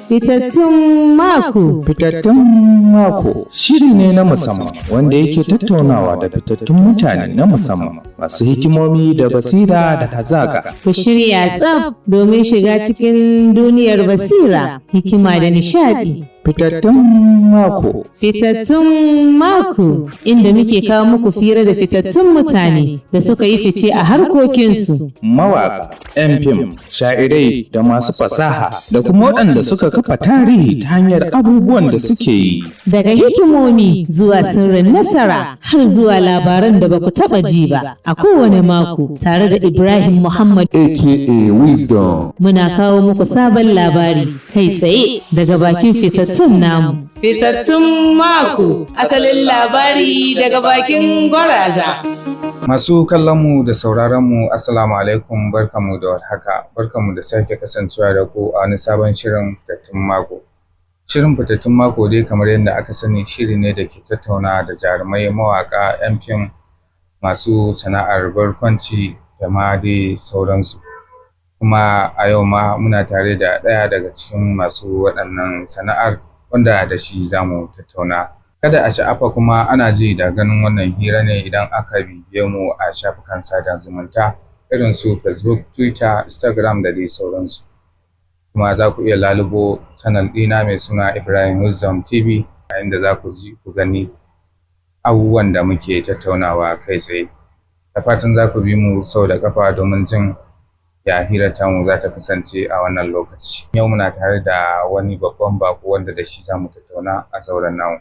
Fitattun mako. Fitattun mako shiri ne na musamman wanda yake tattaunawa da fitattun mutane na musamman masu hikimomi da basira da hazaka. Ku shirya tsaf domin shiga cikin duniyar basira, hikima da nishadi. Fitattun mako. Fitattun mako inda muke kawo muku fira da fitattun mutane da suka yi fice a harkokinsu. Mawaƙa, 'yan fim, sha'irai da masu fasaha da kuma waɗanda suka kafa tarihi ta hanyar abubuwan da suke yi. Daga hikimomi zuwa sirrin nasara har zuwa labaran da baku taɓa ji ba a kowane mako tare da Ibrahim Muhammad aka Wisdom. Muna kawo muku sabon labari kai tsaye daga bakin fitattun namu. Fitattun mako asalin labari daga bakin gwaraza. Masu kallonmu da sauraronmu, Assalamu alaikum, barkanmu da warhaka, barkanmu da sake kasancewa da ku a wani sabon shirin fitattun mako. Shirin fitattun mako dai, kamar yadda aka sani, shiri ne da ke tattauna da jarumai, mawaƙa, 'yan fim, masu sana'ar barkwanci da ma dai sauransu. Kuma a yau ma muna tare da ɗaya daga cikin masu waɗannan sana'ar wanda da shi za mu tattauna. Kada a sha'afa, kuma ana ji da ganin wannan hira ne idan aka bibiye mu a shafukan sada zumunta irin su Facebook, Twitter, Instagram da dai sauransu. Kuma za ku iya lalubo channel ɗina mai suna Ibrahim Wisdom TV, a inda za ku ji ku gani abubuwan da muke tattaunawa kai tsaye. Da fatan za ku bi mu sau da ƙafa domin jin ya hirar tamu za ta kasance a wannan lokaci. Yau muna tare da wani babban bako wanda da shi za mu tattauna a zauren namu.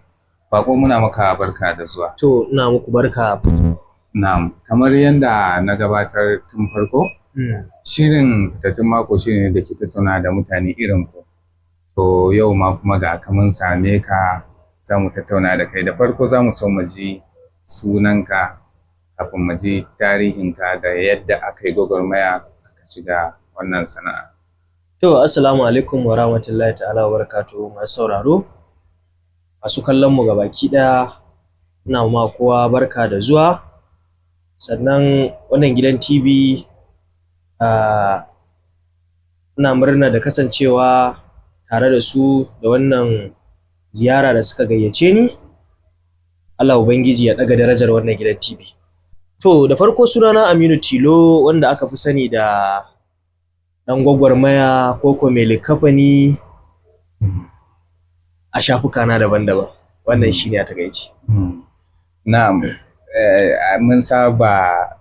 Bako, muna maka barka da zuwa. To, ina muku barka. Na'am, kamar yadda na gabatar tun farko, shirin fitattun mako shiri ne da ke tattauna da mutane irin ku. To, yau ma kuma ga ka mun same ka, za mu tattauna da kai. Da farko za mu so mu ji sunanka kafin mu ji tarihinka da yadda aka yi gwagwarmaya ka shiga wannan sana'a. To, assalamu alaikum wa rahmatullahi ta'ala wa barakatuhu, masu sauraro. Masu kallon mu gabaki ɗaya, ina ma kowa barka da zuwa. Sannan wannan gidan TV, ina murna da kasancewa tare da su da wannan ziyara da suka gayyace ni. Allah Ubangiji ya ɗaga darajar wannan gidan TV. To, da farko sunana Aminu Tilo, wanda aka fi sani da ɗan gwagwarmaya ko ko mai likkafani a shafuka na daban-daban. Wannan shi ne a taƙaice. Na'am, mun saba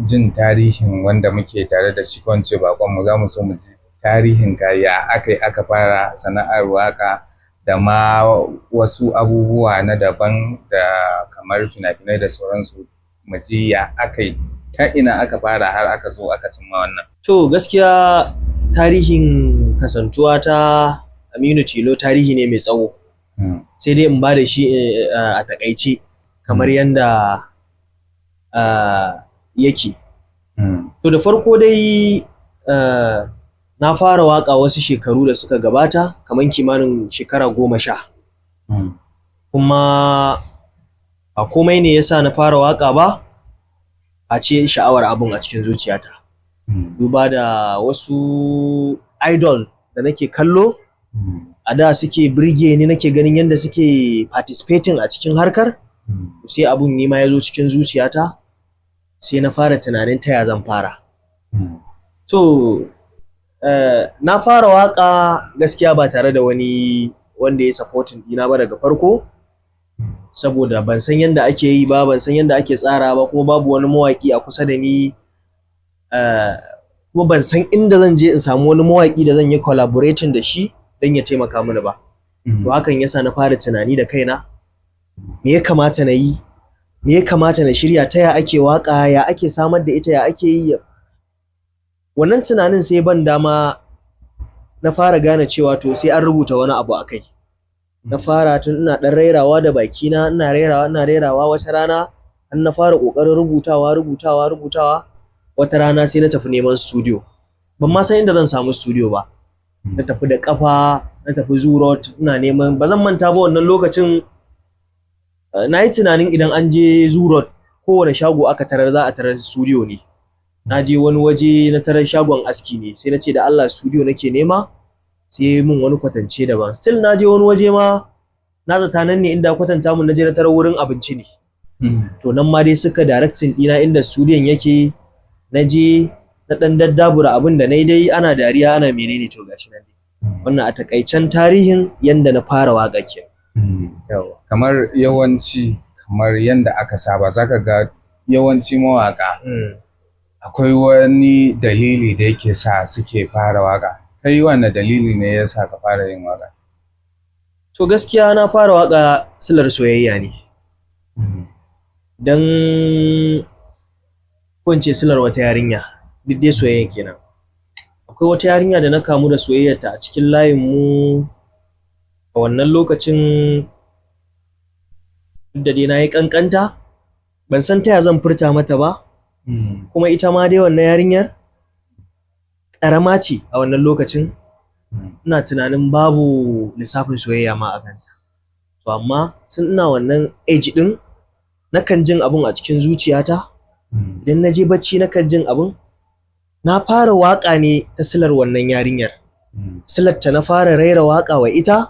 jin tarihin wanda muke tare da shi ko in ce baƙonmu, za mu so mu ji tarihin ka, ya aka yi aka fara sana'ar waƙa da ma wasu abubuwa na daban da kamar fina-finai da sauransu, mu ji ya aka yi, ta ina aka fara har aka zo aka cimma wannan. To, gaskiya tarihin kasantuwa ta Aminu Tilo tarihi ne mai tsawo. Sai dai in ba da shi a taƙaice kamar yanda yake. To, da farko dai na fara waƙa wasu shekaru da suka gabata, kamar kimanin shekara 10. Kuma ba komai ne ya sa na fara waƙa ba face sha'awar abun a cikin zuciyata. Duba da wasu idol da nake kallo a da suke burge ni, nake ganin yanda suke participating a cikin harkar, sai abun ni ma ya zo cikin zuciyata, sai na fara tunanin ta ya zan fara. To, na fara waƙa gaskiya ba tare da wani wanda ya supporting ɗina ba daga farko, saboda ban san yanda ake yi ba, ban san yanda ake tsarawa ba, kuma babu wani mawaƙi a kusa da ni, kuma ban san inda zan je in samu wani mawaƙi da zan yi collaborating da shi don ya taimaka mini ba. To, hakan ya sa na fara tunani da kaina, me ya kamata na yi, me ya kamata na shirya, ta ya ake waƙa, ya ake samar da ita, ya ake yi. Wannan tunanin sai ya ban dama na fara gane cewa to, sai an rubuta wani abu a kai. Na fara tun ina ɗan rairawa da bakina, ina rairawa, ina rairawa, wata rana har na fara ƙoƙarin rubutawa, rubutawa, rubutawa, wata rana sai na tafi neman studio. Ban ma san inda zan samu studio ba. Na tafi da ƙafa, na tafi Zoo Road ina neman. Ba zan manta ba, wannan lokacin na yi tunanin idan an je Zoo Road, kowane shago aka tarar za a tarar studio ne. Na je wani waje, na tarar shagon aski ne, sai na ce da Allah studio nake nema. Sai ya yi min wani kwatance daban. Still na je wani waje ma, na zata nan ne inda kwatanta mun, na je na tarar wurin abinci ne. To nan ma dai suka directing ɗina inda studiyon yake. Na je na ɗan daddabura abin da na yi dai, ana dariya ana menene. To gashi nan dai, wannan a takaicen tarihin yanda na fara waƙa ke. Yawa. Kamar yawanci, kamar yanda aka saba, zaka ga yawanci mawaka akwai wani dalili da yake sa suke fara waka. Kai wanne dalili ne ya sa ka fara yin waka? To gaskiya na fara waƙa silar soyayya ne, dan ko in ce silar wata yarinya, duk dai soyayya kenan. Akwai wata yarinya da na kamu da soyayyarta a cikin layin mu a wannan lokacin. Duk da dai na yi ƙanƙanta, ban san ta ya zan furta mata ba. Kuma ita ma dai wannan yarinyar ƙarama ce a wannan lokacin, ina tunanin babu lissafin soyayya ma a kanta. To amma tun ina wannan age ɗin, nakan jin abun a cikin zuciyata. Idan na je bacci nakan jin abun. Na fara waƙa ne ta silar wannan yarinyar. Silar ta na fara raira waƙa wa ita,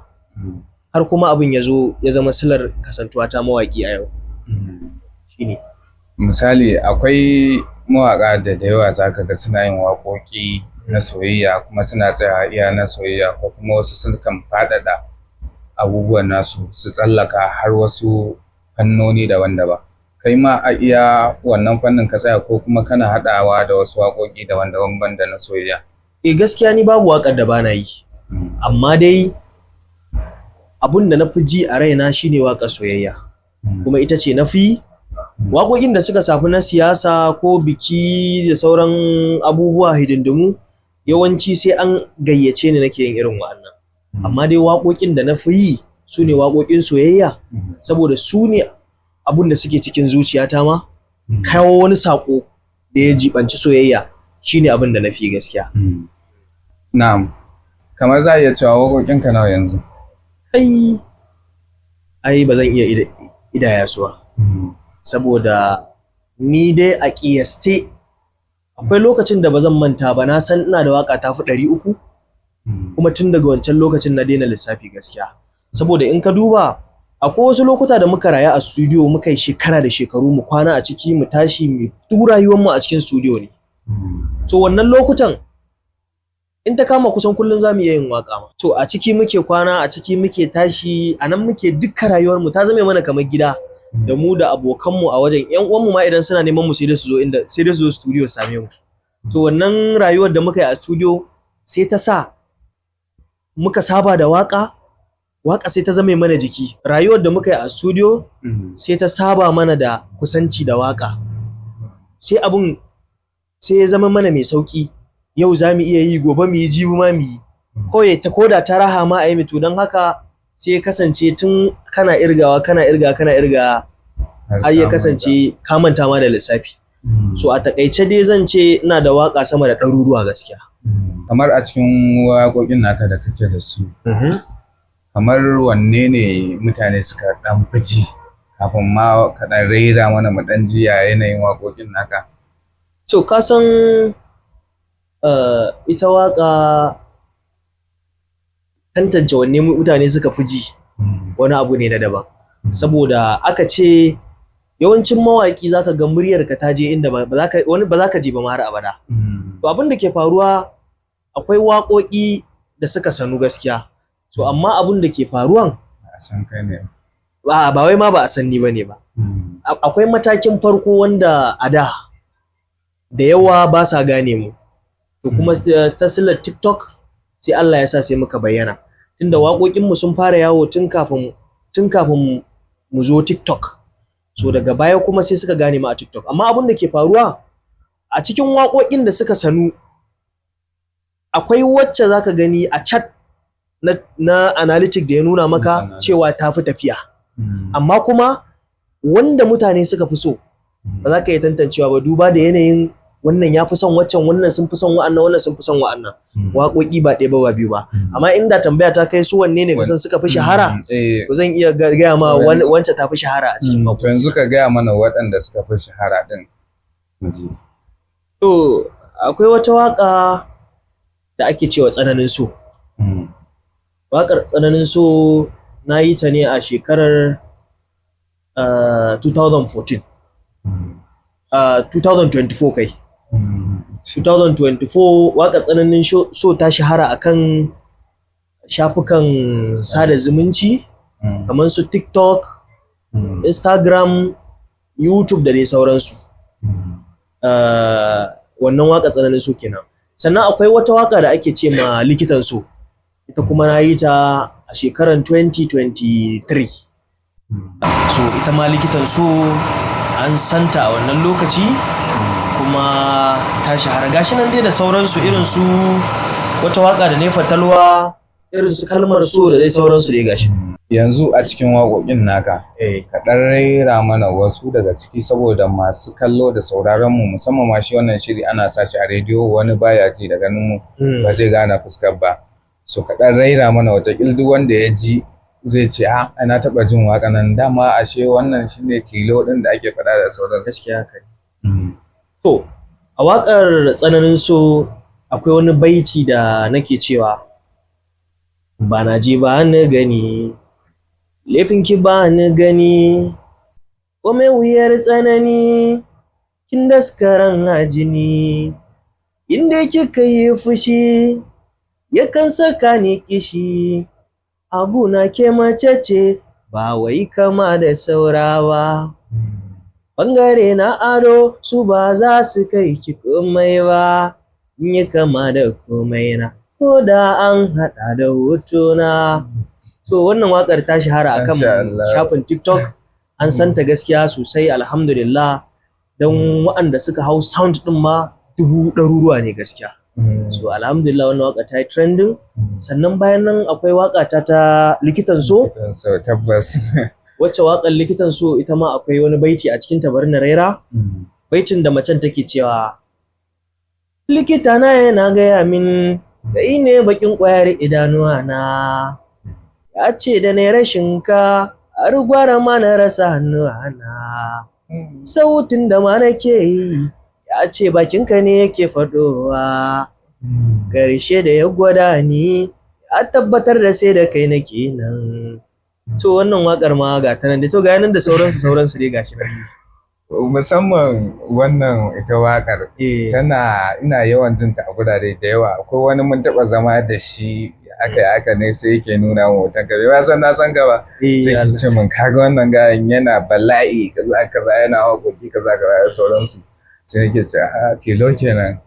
har kuma abin ya zo ya zama silar kasantuwa ta mawaƙi a yau. Shine. Misali, akwai mawaƙa da yawa zaka ga suna yin waƙoƙi na soyayya kuma suna tsaya iya na soyayya, ko kuma wasu sukan faɗaɗa abubuwan nasu su tsallaka har wasu fannoni daban-daban. Kai ma a iya wannan fannin ka tsaya, ko kuma kana haɗawa da wasu waƙoƙi daban-daban banda na soyayya? Eh, gaskiya ni babu waƙar da bana yi, amma dai abun da na fi ji a raina shine waƙar soyayya, kuma ita ce na fi. Waƙoƙin da suka shafi na siyasa ko biki da sauran abubuwa, hidindimu, yawanci sai an gayyace ni nake yin irin wa'annan. Amma dai waƙoƙin da na fi yi su ne waƙoƙin soyayya, saboda su ne abun da suke cikin zuciyata. Ma kawo wani saƙo da ya jibanci soyayya shine abin da na fi gaskiya. Na'am. Kamar za a iya cewa waƙoƙinka nawa yanzu? Kai, ai ba zan iya idaya su ba, saboda ni dai a ƙiyaste akwai lokacin da ba zan manta ba, na san ina da waka ta fi 300. Kuma tun daga wancan lokacin na daina lissafi gaskiya, saboda in ka duba akwai wasu lokuta da muka rayu a studio, muka yi shekara da shekaru, mu kwana a ciki, mu tashi, mu duk rayuwar mu a cikin studio ne. To wannan lokutan in ta kama kusan kullum za mu iya yin waka ma. To a ciki muke kwana, a ciki muke tashi, a nan muke dukkan rayuwar mu, ta zame mana kamar gida da mu da abokanmu a wajen. Ƴan uwanmu ma idan suna neman mu, sai dai su zo inda, sai dai su zo studio su same mu. To wannan rayuwar da muka yi a studio sai ta sa muka saba da waka. Waka sai ta zame mana jiki. Rayuwar da muka yi a studio sai ta saba mana da kusanci da waka, sai abun sai ya zama mana mai sauki. Yau za mu iya yi, gobe mu yi, jibi ma mu yi, kawai ta koda ta raha ma a yi. To don haka sai ya kasance tun kana irgawa, kana irga, kana irga, har ya kasance ka manta ma da lissafi. So a takaice dai zan ce ina da waka sama da ɗaruruwa gaskiya. Kamar a cikin waƙoƙin naka da kake da su, kamar wanne ne mutane suka ɗan fi ji, kafin ma ka ɗan rera mana mu ɗan ji ya yanayin waƙoƙin naka? To ka san ita waka tantance wanne mutane suka fi ji wani abu ne na daban, saboda aka ce yawancin mawaƙi zaka ga muryarka ta je inda ba za ka wani ba za ka je ba ma har abada. To abin da ke faruwa, akwai waƙoƙi da suka sanu gaskiya. To amma abin da ke faruwan A san kai ne. Ba wai ma ba a san ni bane ba. Akwai matakin farko wanda a da da yawa ba sa gane mu. To kuma ta silar TikTok sai Allah ya sa sai muka bayyana, tunda waƙoƙinmu sun fara yawo tun kafin mu zo TikTok. So daga baya kuma sai suka gane mu a TikTok. Amma abin da ke faruwa, a cikin waƙoƙin da suka sanu akwai wacce zaka gani a chat na analytic da ya nuna maka Analysis. cewa ta fi tafiya, amma kuma wanda mutane suka fi so ba za ka iya tantancewa ba, duba da yanayin wannan ya fi son waccan, wannan sun fi son wa'annan, wannan sun fi son wa'annan. Waƙoƙi ba ɗaya ba, ba biyu ba. Amma inda tambaya ta kai su wanne ne ka san suka fi shahara, to zan iya gaya ma To yanzu- wance ta fi shahara a cikin To yanzu ka gaya mana waɗanda suka fi shahara ɗin mu ji. To akwai wata waƙa da ake cewa "Tsananin So". Waƙar Tsananin So na yi ta ne a shekarar 2014, 2024 kai, 2024. Waƙar Tsananin So ta shahara akan shafukan sada zumunci kamar su TikTok, Instagram, YouTube da dai sauransu. Wannan waƙar Tsananin So kenan. Sannan akwai wata waƙa da ake ce ma Likitan So, ita kuma na yi ta a shekarar 2023. So ita ma Likitan So an santa a wannan lokaci kuma ta shahara. Gashi nan dai da sauransu, irin su wata waka da ne Fatalwa, irin su Kalmar So da dai sauransu dai, gashi. Yanzu a cikin waƙoƙin naka, ka ɗan raira mana wasu daga ciki saboda masu kallo da sauraron mu, musamman ma shi wannan shiri ana sa shi a rediyo, wani baya ji da ganin mu, ba zai gane fuskar ba. So ka ɗan raira mana, wataƙil duk wanda ya ji zai ce, "A na taɓa jin waƙa nan dama, ashe wannan shine Tilo ɗin da ake faɗa," da sauransu. Gaskiya kai. To, a waƙar Tsananin So akwai wani baiti da nake cewa, "Ba na ji ba ni gani, laifinki ba ni gani, kome wuyar tsanani, kin daskaran a jini. Inda kika yi fushi, yakan saka ni kishi, a guna ke mace ce, ba wai kama da saura ba. Bangare na ado su ba za su kai ki komai ba, in yi kama da komai na, ko da an haɗa da hotona." To, wannan waƙar ta shahara akan Masha Allah. shafin TikTok, an santa gaskiya sosai, alhamdulillah, don waɗanda suka hau sound ɗin ma dubu ɗaruruwa ne gaskiya. So alhamdulillah, wannan waƙa ta yi trending. Sannan bayan nan akwai waƙa ta ta Likitan So. Likitan So, tabbas. Wacce waƙar Likitan So ita ma akwai wani baiti a cikin ta, bari na raira baitin da macen take cewa, "Likita na yana gaya min kai ne bakin ƙwayar idanuwa na, ya ce da na rashin ka har gwara ma na rasa hannuwa na. Sautin da ma nake yi, ya ce bakinka ne yake faɗowa. Ƙarshe da ya gwada ni, ya tabbatar da sai da kai nake nan." To, wannan waƙar ma ga ta nan dai. To, ga nan da sauransu sauransu dai, gashi nan. Musamman wannan ita waƙar tana, ina yawan jin ta a gurare da yawa. Akwai wani mun taɓa zama da shi, aka yi aka ne, sai yake nuna min hoton ka, bai san na san ka ba, sai ke ce min, "Kaga wannan gayan yana bala'i kaza kaza, yana waƙoƙi kaza kaza da sauransu." Sai nake ce, "A Tilo kenan."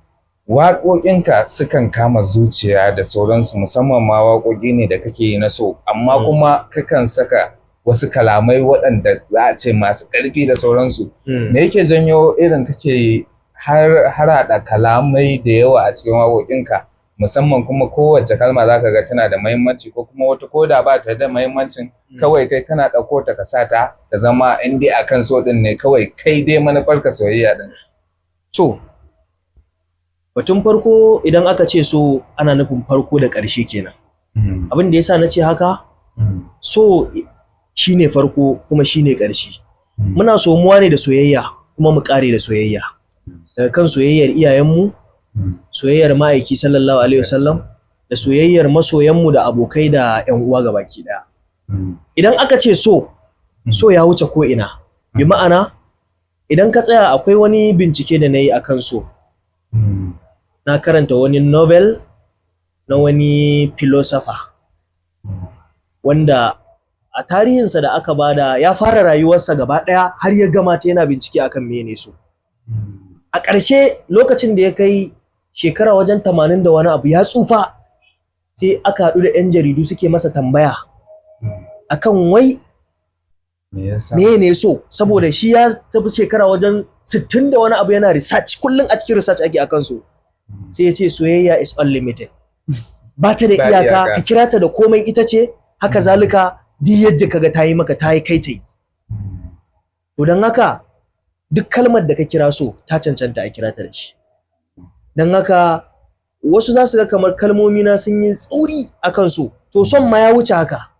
Waƙoƙinka sukan kama zuciya da sauransu, musamman ma waƙoƙi ne da kake yi na so, amma kuma kakan saka wasu kalamai waɗanda za a ce masu ƙarfi da sauransu. Me yake janyo irin kake har harhaɗa kalamai da yawa a cikin waƙoƙinka, musamman kuma kowace kalma zaka ga tana da muhimmanci, ko kuma wata koda ba ta da muhimmancin, kawai kai kana ɗauko ta ka sa ta ta zama in dai akan so ɗin ne, kawai kai dai manufarka soyayya ɗin? To, batun farko, idan aka ce so, ana nufin farko da ƙarshe kenan. Abin da yasa na ce haka, so shine farko kuma shine ƙarshe. Muna somuwa ne da soyayya kuma mu ƙare da soyayya. Daga kan soyayyar iyayenmu, soyayyar ma'aiki sallallahu alaihi wasallam, da soyayyar masoyanmu da abokai da ƴan uwa gabaki ɗaya. Idan aka ce so, so ya wuce ko ina. Bi ma'ana, idan ka tsaya, akwai wani bincike da na yi akan so. Na karanta wani novel na wani philosopher wanda a tarihinsa da aka bada, ya fara rayuwarsa gaba ɗaya har ya gama ta yana bincike akan mene so. A ƙarshe, lokacin da ya kai shekara wajen 80 da wani abu, ya tsufa, sai aka haɗu da 'yan jaridu suke masa tambaya akan wai Me yasa? Me ne so, saboda shi ya tafi shekara wajen 60 da wani abu yana research, kullum a cikin research ake akan so. Sai ya ce soyayya is unlimited, ba ta da Ba iyaka. iyaka. Ka kira ta da komai ita ce, haka zalika duk yadda kaga ta yi maka, ta yi kai ta yi. To, don haka duk kalmar da ka kira so ta cancanta a kira ta da shi. Don haka wasu za su ga kamar kalmomi na sun yi tsauri akan so. To, son ma ya wuce haka,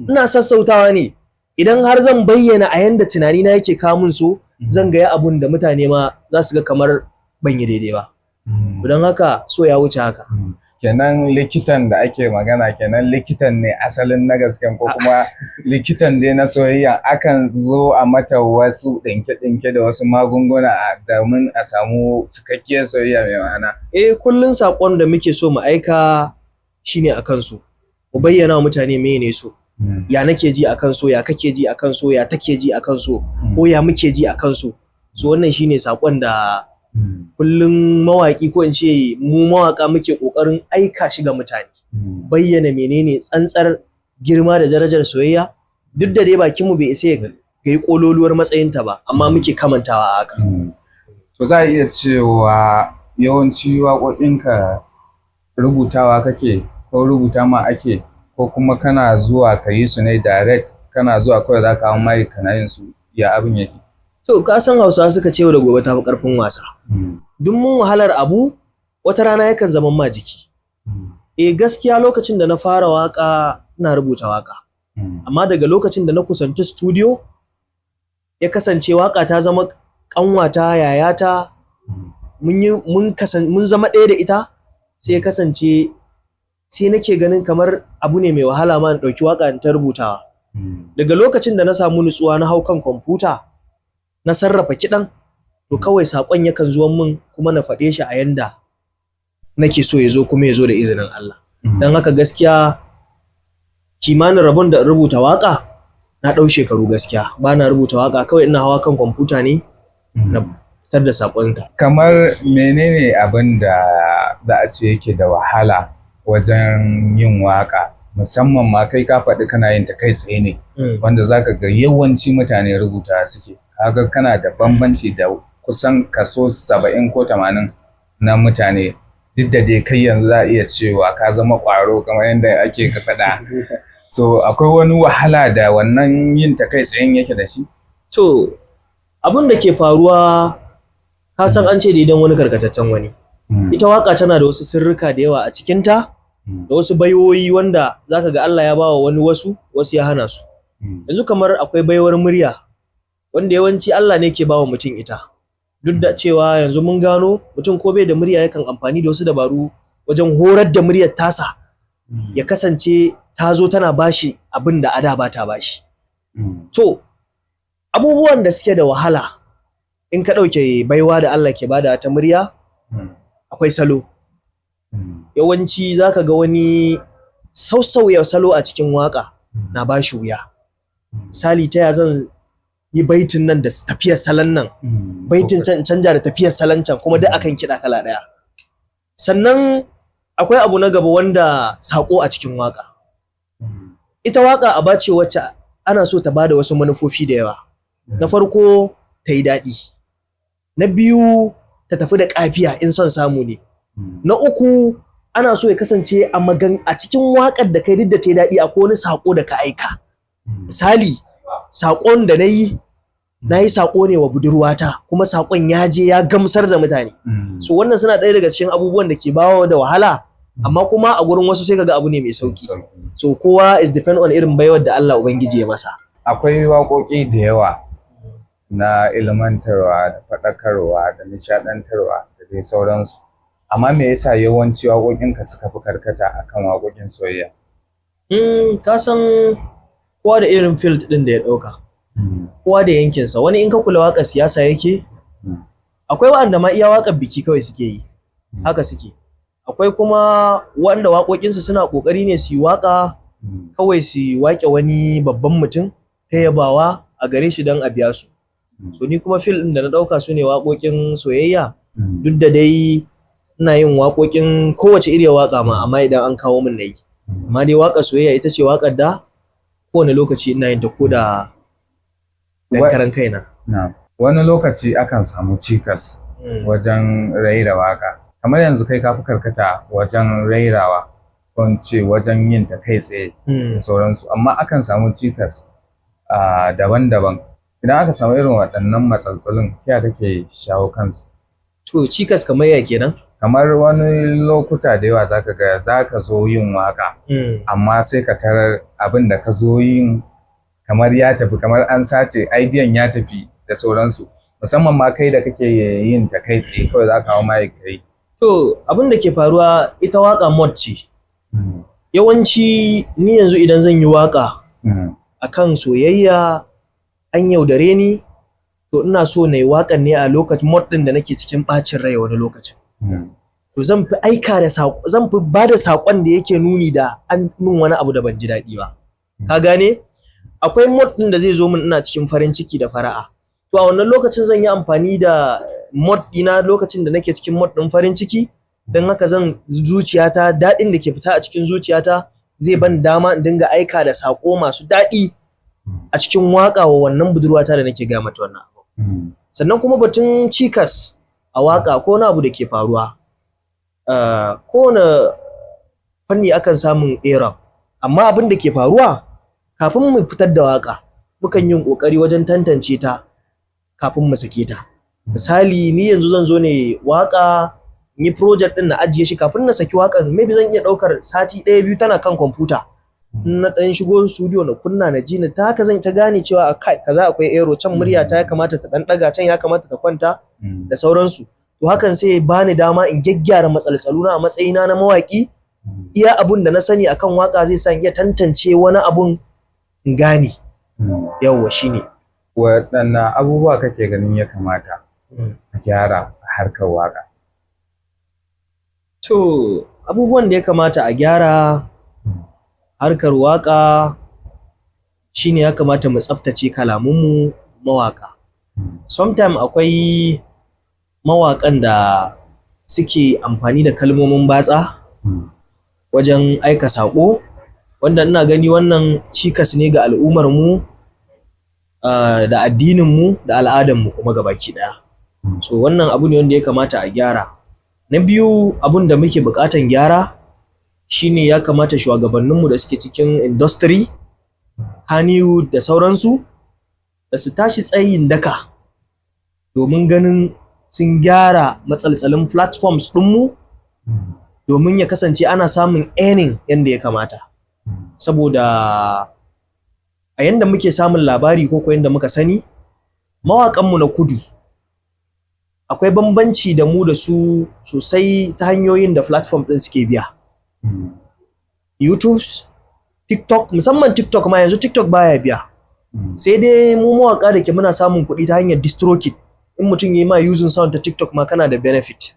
ina sassautawa ne. Idan har zan bayyana a yanda tunani na yake kawo mun so, zan ga abun da mutane ma za su ga kamar ban yi daidai ba. Don haka so ya wuce haka. Kenan likitan da ake magana, kenan likitan ne asalin na gasken, ko kuma likitan dai na soyayya akan zo a mata wasu ɗinke-ɗinke da wasu magunguna domin a samu cikakkiyar soyayya mai ma'ana? Eh, kullun saƙon da muke so mu aika shine akan so. Mu bayyana wa mutane meye ne so. Ya nake ji akan so, ya kake ji akan so, ya take ji akan so, ko ya muke ji akan so. So wannan shine saƙon da kullum mawaƙi, ko in ce mu mawaƙa, muke ƙoƙarin aika shi ga mutane. Bayyana menene tsantsar girma da darajar soyayya, duk da dai bakinmu bai isa ya gai ƙololuwar matsayinta ba, amma muke kamantawa a haka. To, za a iya cewa yawanci waƙoƙinka rubutawa kake, ko rubuta ma ake, ko kuma kana zuwa ka yi su ne direct, kana zuwa kawai za ka hau mic kana yin su, ya abin yake? To, ka san Hausawa suka ce da gobe ta fi ƙarfin wasa. Duk mun wahalar abu, wata rana yakan zama ma jiki. Eh, gaskiya lokacin da na fara waƙa ina rubuta waƙa. Amma daga lokacin da na kusanci studio, ya kasance waƙa ta zama ƙanwata, yayata, mun yi mun kasan mun zama ɗaya da ita, sai ya kasance sai nake ganin kamar abu ne mai wahala ma in ɗauki waƙa in ta rubutawa. Daga lokacin da na samu nutsuwa na hau kan kwamfuta na sarrafa kiɗan, to kawai saƙon yakan zuwan min kuma na faɗe shi a yanda nake so ya zo, kuma ya zo da izinin Allah. Don haka gaskiya kimanin rabon da in rubuta waƙa na ɗau shekaru, gaskiya ba na rubuta waƙa, kawai ina hawa kan kwamfuta ne na fitar da saƙonta. Kamar menene abin da za a ce yake da wahala wajen yin waƙa, musamman ma kai ka faɗi kana yin ta kai tsaye ne, wanda zaka ga yawanci mutane rubuta suke? Kaga kana da bambanci da kusan kaso 70 ko 80 na mutane, duk da dai kai yanzu za a iya cewa ka zama ƙwaro kamar yadda ake ka faɗa. So akwai wani wahala da wannan yin ta kai tsayen yake da shi? To, abin da ke faruwa, ka san an ce daidan wani karkataccen wani. Ita waka tana da wasu sirrika da yawa a cikinta, da wasu baiwoyi wanda zaka ga Allah ya bawa wani wasu, wasu ya hana su. Yanzu kamar akwai baiwar murya wanda yawanci Allah ne ke bawa mutum ita. Duk da cewa yanzu mun gano mutum ko bai da murya yakan amfani da wasu dabaru wajen horar da muryar tasa ya kasance ta zo tana bashi abin da ada ba ta bashi. To, abubuwan da suke da wahala, in ka ɗauke baiwa da Allah ke bada ta murya, akwai salo. Yawanci za ka ga wani sassauya salo a cikin waƙa na bashi wuya. Misali, ta ya zan yi baitin nan da tafiyar salon nan, baitin can in canja da tafiyar salon can, kuma duk akan kiɗa kala ɗaya. Sannan akwai abu na gaba wanda saƙo a cikin waƙa. Ita waƙa aba ce wacce ana so ta bada wasu manufofi da yawa. Na farko, ta yi daɗi. Na biyu, ta tafi da ƙafiya in son samu ne. Na uku, ana so ya kasance a magan a cikin waƙar da kai, duk da ta yi daɗi, akwai wani saƙo da ka aika. Misali, saƙon da na yi, na yi saƙo ne wa budurwata, kuma saƙon ya je ya gamsar da mutane. So wannan suna ɗaya daga cikin abubuwan da ke bawa da wahala, amma kuma a gurin wasu sai kaga abu ne mai sauki. So kowa is depend on irin baiwar da Allah Ubangiji ya masa. Akwai waƙoƙi da yawa na ilmantarwa da faɗakarwa da nishaɗantarwa da dai sauransu. Amma me yasa yawanci waƙoƙinka suka fi karkata akan waƙoƙin soyayya? Ka san kowa da irin field ɗin da ya ɗauka. Kowa da yankinsa. Wani in ka kula waƙar siyasa yake, akwai waɗanda ma iya waƙar biki kawai suke yi, haka suke. Akwai kuma wanda waƙoƙinsu suna ƙoƙari ne su yi waƙa kawai su waƙe wani babban mutum ta yabawa a gare shi don a biya su. So ni kuma field ɗin da na ɗauka su ne waƙoƙin soyayya, duk da dai ina yin waƙoƙin kowace iriyar waƙa ma, amma idan an kawo min na yi. Amma dai waƙar soyayya ita ce waƙar da kowane lokaci ina yin ta, ko da dan karan kaina. Wani lokaci akan samu cikas wajen raira waƙa. Kamar yanzu kai ka fi karkata wajen rairawa, ko in ce wajen yin ta kai tsaye da sauransu, amma akan samu cikas daban-daban. Idan aka samu irin waɗannan matsaltsalun, ta ya kake shawo kansu? To, cikas kamar ya kenan? Kamar wani lokuta da yawa zaka ga zaka zo yin waƙa, amma sai ka tarar abin da ka zo yin kamar ya tafi, kamar an sace idean, ya tafi da sauransu. Musamman ma kai da kake yin ta kai tsaye, kawai za ka hau mic ka yi. To, abin da ke faruwa, ita waka mood ce. Yawanci ni yanzu idan zan yi waka akan soyayya, an yaudare ni, to ina so na yi waƙan ne a lokacin mood ɗin da nake cikin ɓacin rai wani lokacin. To zan fi aika da saƙo, zan fi ba da saƙon da yake nuni da an min wani abu da ban ji daɗi ba. Ka gane? Akwai mood ɗin da zai zo min ina cikin farin ciki da fara'a. To a wannan lokacin zan yi amfani da mood ɗina lokacin da nake cikin mood ɗin farin ciki, don haka zan zuciyata, daɗin da ke fita a cikin zuciyata zai ban dama in dinga aika da saƙo masu daɗi a cikin waƙa wa wannan budurwata da nake gaya mata wannan abu. Sannan kuma batun cikas a waƙa ko wani abu da ke faruwa, kowane fanni akan samun error, amma abin da ke faruwa, kafin mu fitar da waƙa mukan yin ƙoƙari wajen tantance ta kafin mu sake ta. Misali, ni yanzu zan zo ne waƙa in yi project ɗin, na ajiye shi. Kafin na saki waƙar, maybe zan iya ɗaukar sati ɗaya, biyu tana kan kwamfuta. In na ɗan shigo studio na kunna na ji ni, ta haka zan ta gane cewa a kai kaza akwai error can, murya ta ya kamata ta ɗan ɗaga can, ya kamata ta kwanta da sauransu. To hakan sai ya bani dama in gyaggyara matsaltsalu na a matsayina na mawaƙi. Iya abun da na sani akan waka zai sa in iya tantance wani abun in gane. Yawwa, shine. Waɗanne abubuwa kake ganin ya kamata a gyara a harkar waƙa? To, abubuwan da ya kamata a gyara harkar waƙa shine ya kamata mu tsaftace kalamunmu mawaƙa. Sometime akwai mawaƙan da suke amfani da kalmomin batsa wajen aika saƙo, wanda ina gani wannan cikas ne ga al'ummar mu, da addinin mu da al'adan mu kuma gabaki ɗaya. So wannan abu ne wanda ya kamata a gyara. Na biyu, abun da muke buƙatan gyara shine ya kamata shugabanninmu da suke cikin industry, Kannywood da sauransu, da su tashi tsayin daka domin ganin sun gyara matsaltsalin platforms ɗinmu, domin ya kasance ana samun earning yanda ya kamata. Saboda a yanda muke samun labari ko yanda muka sani, mawaƙanmu na kudu akwai bambanci da mu da su sosai ta hanyoyin da platform ɗin suke biya. YouTube, TikTok, musamman TikTok ma, yanzu TikTok baya biya. Sai dai mu mawaƙa da ke muna samun kuɗi ta hanyar DistroKid. In mutum ya yi ma using sound ta TikTok ma, kana da benefit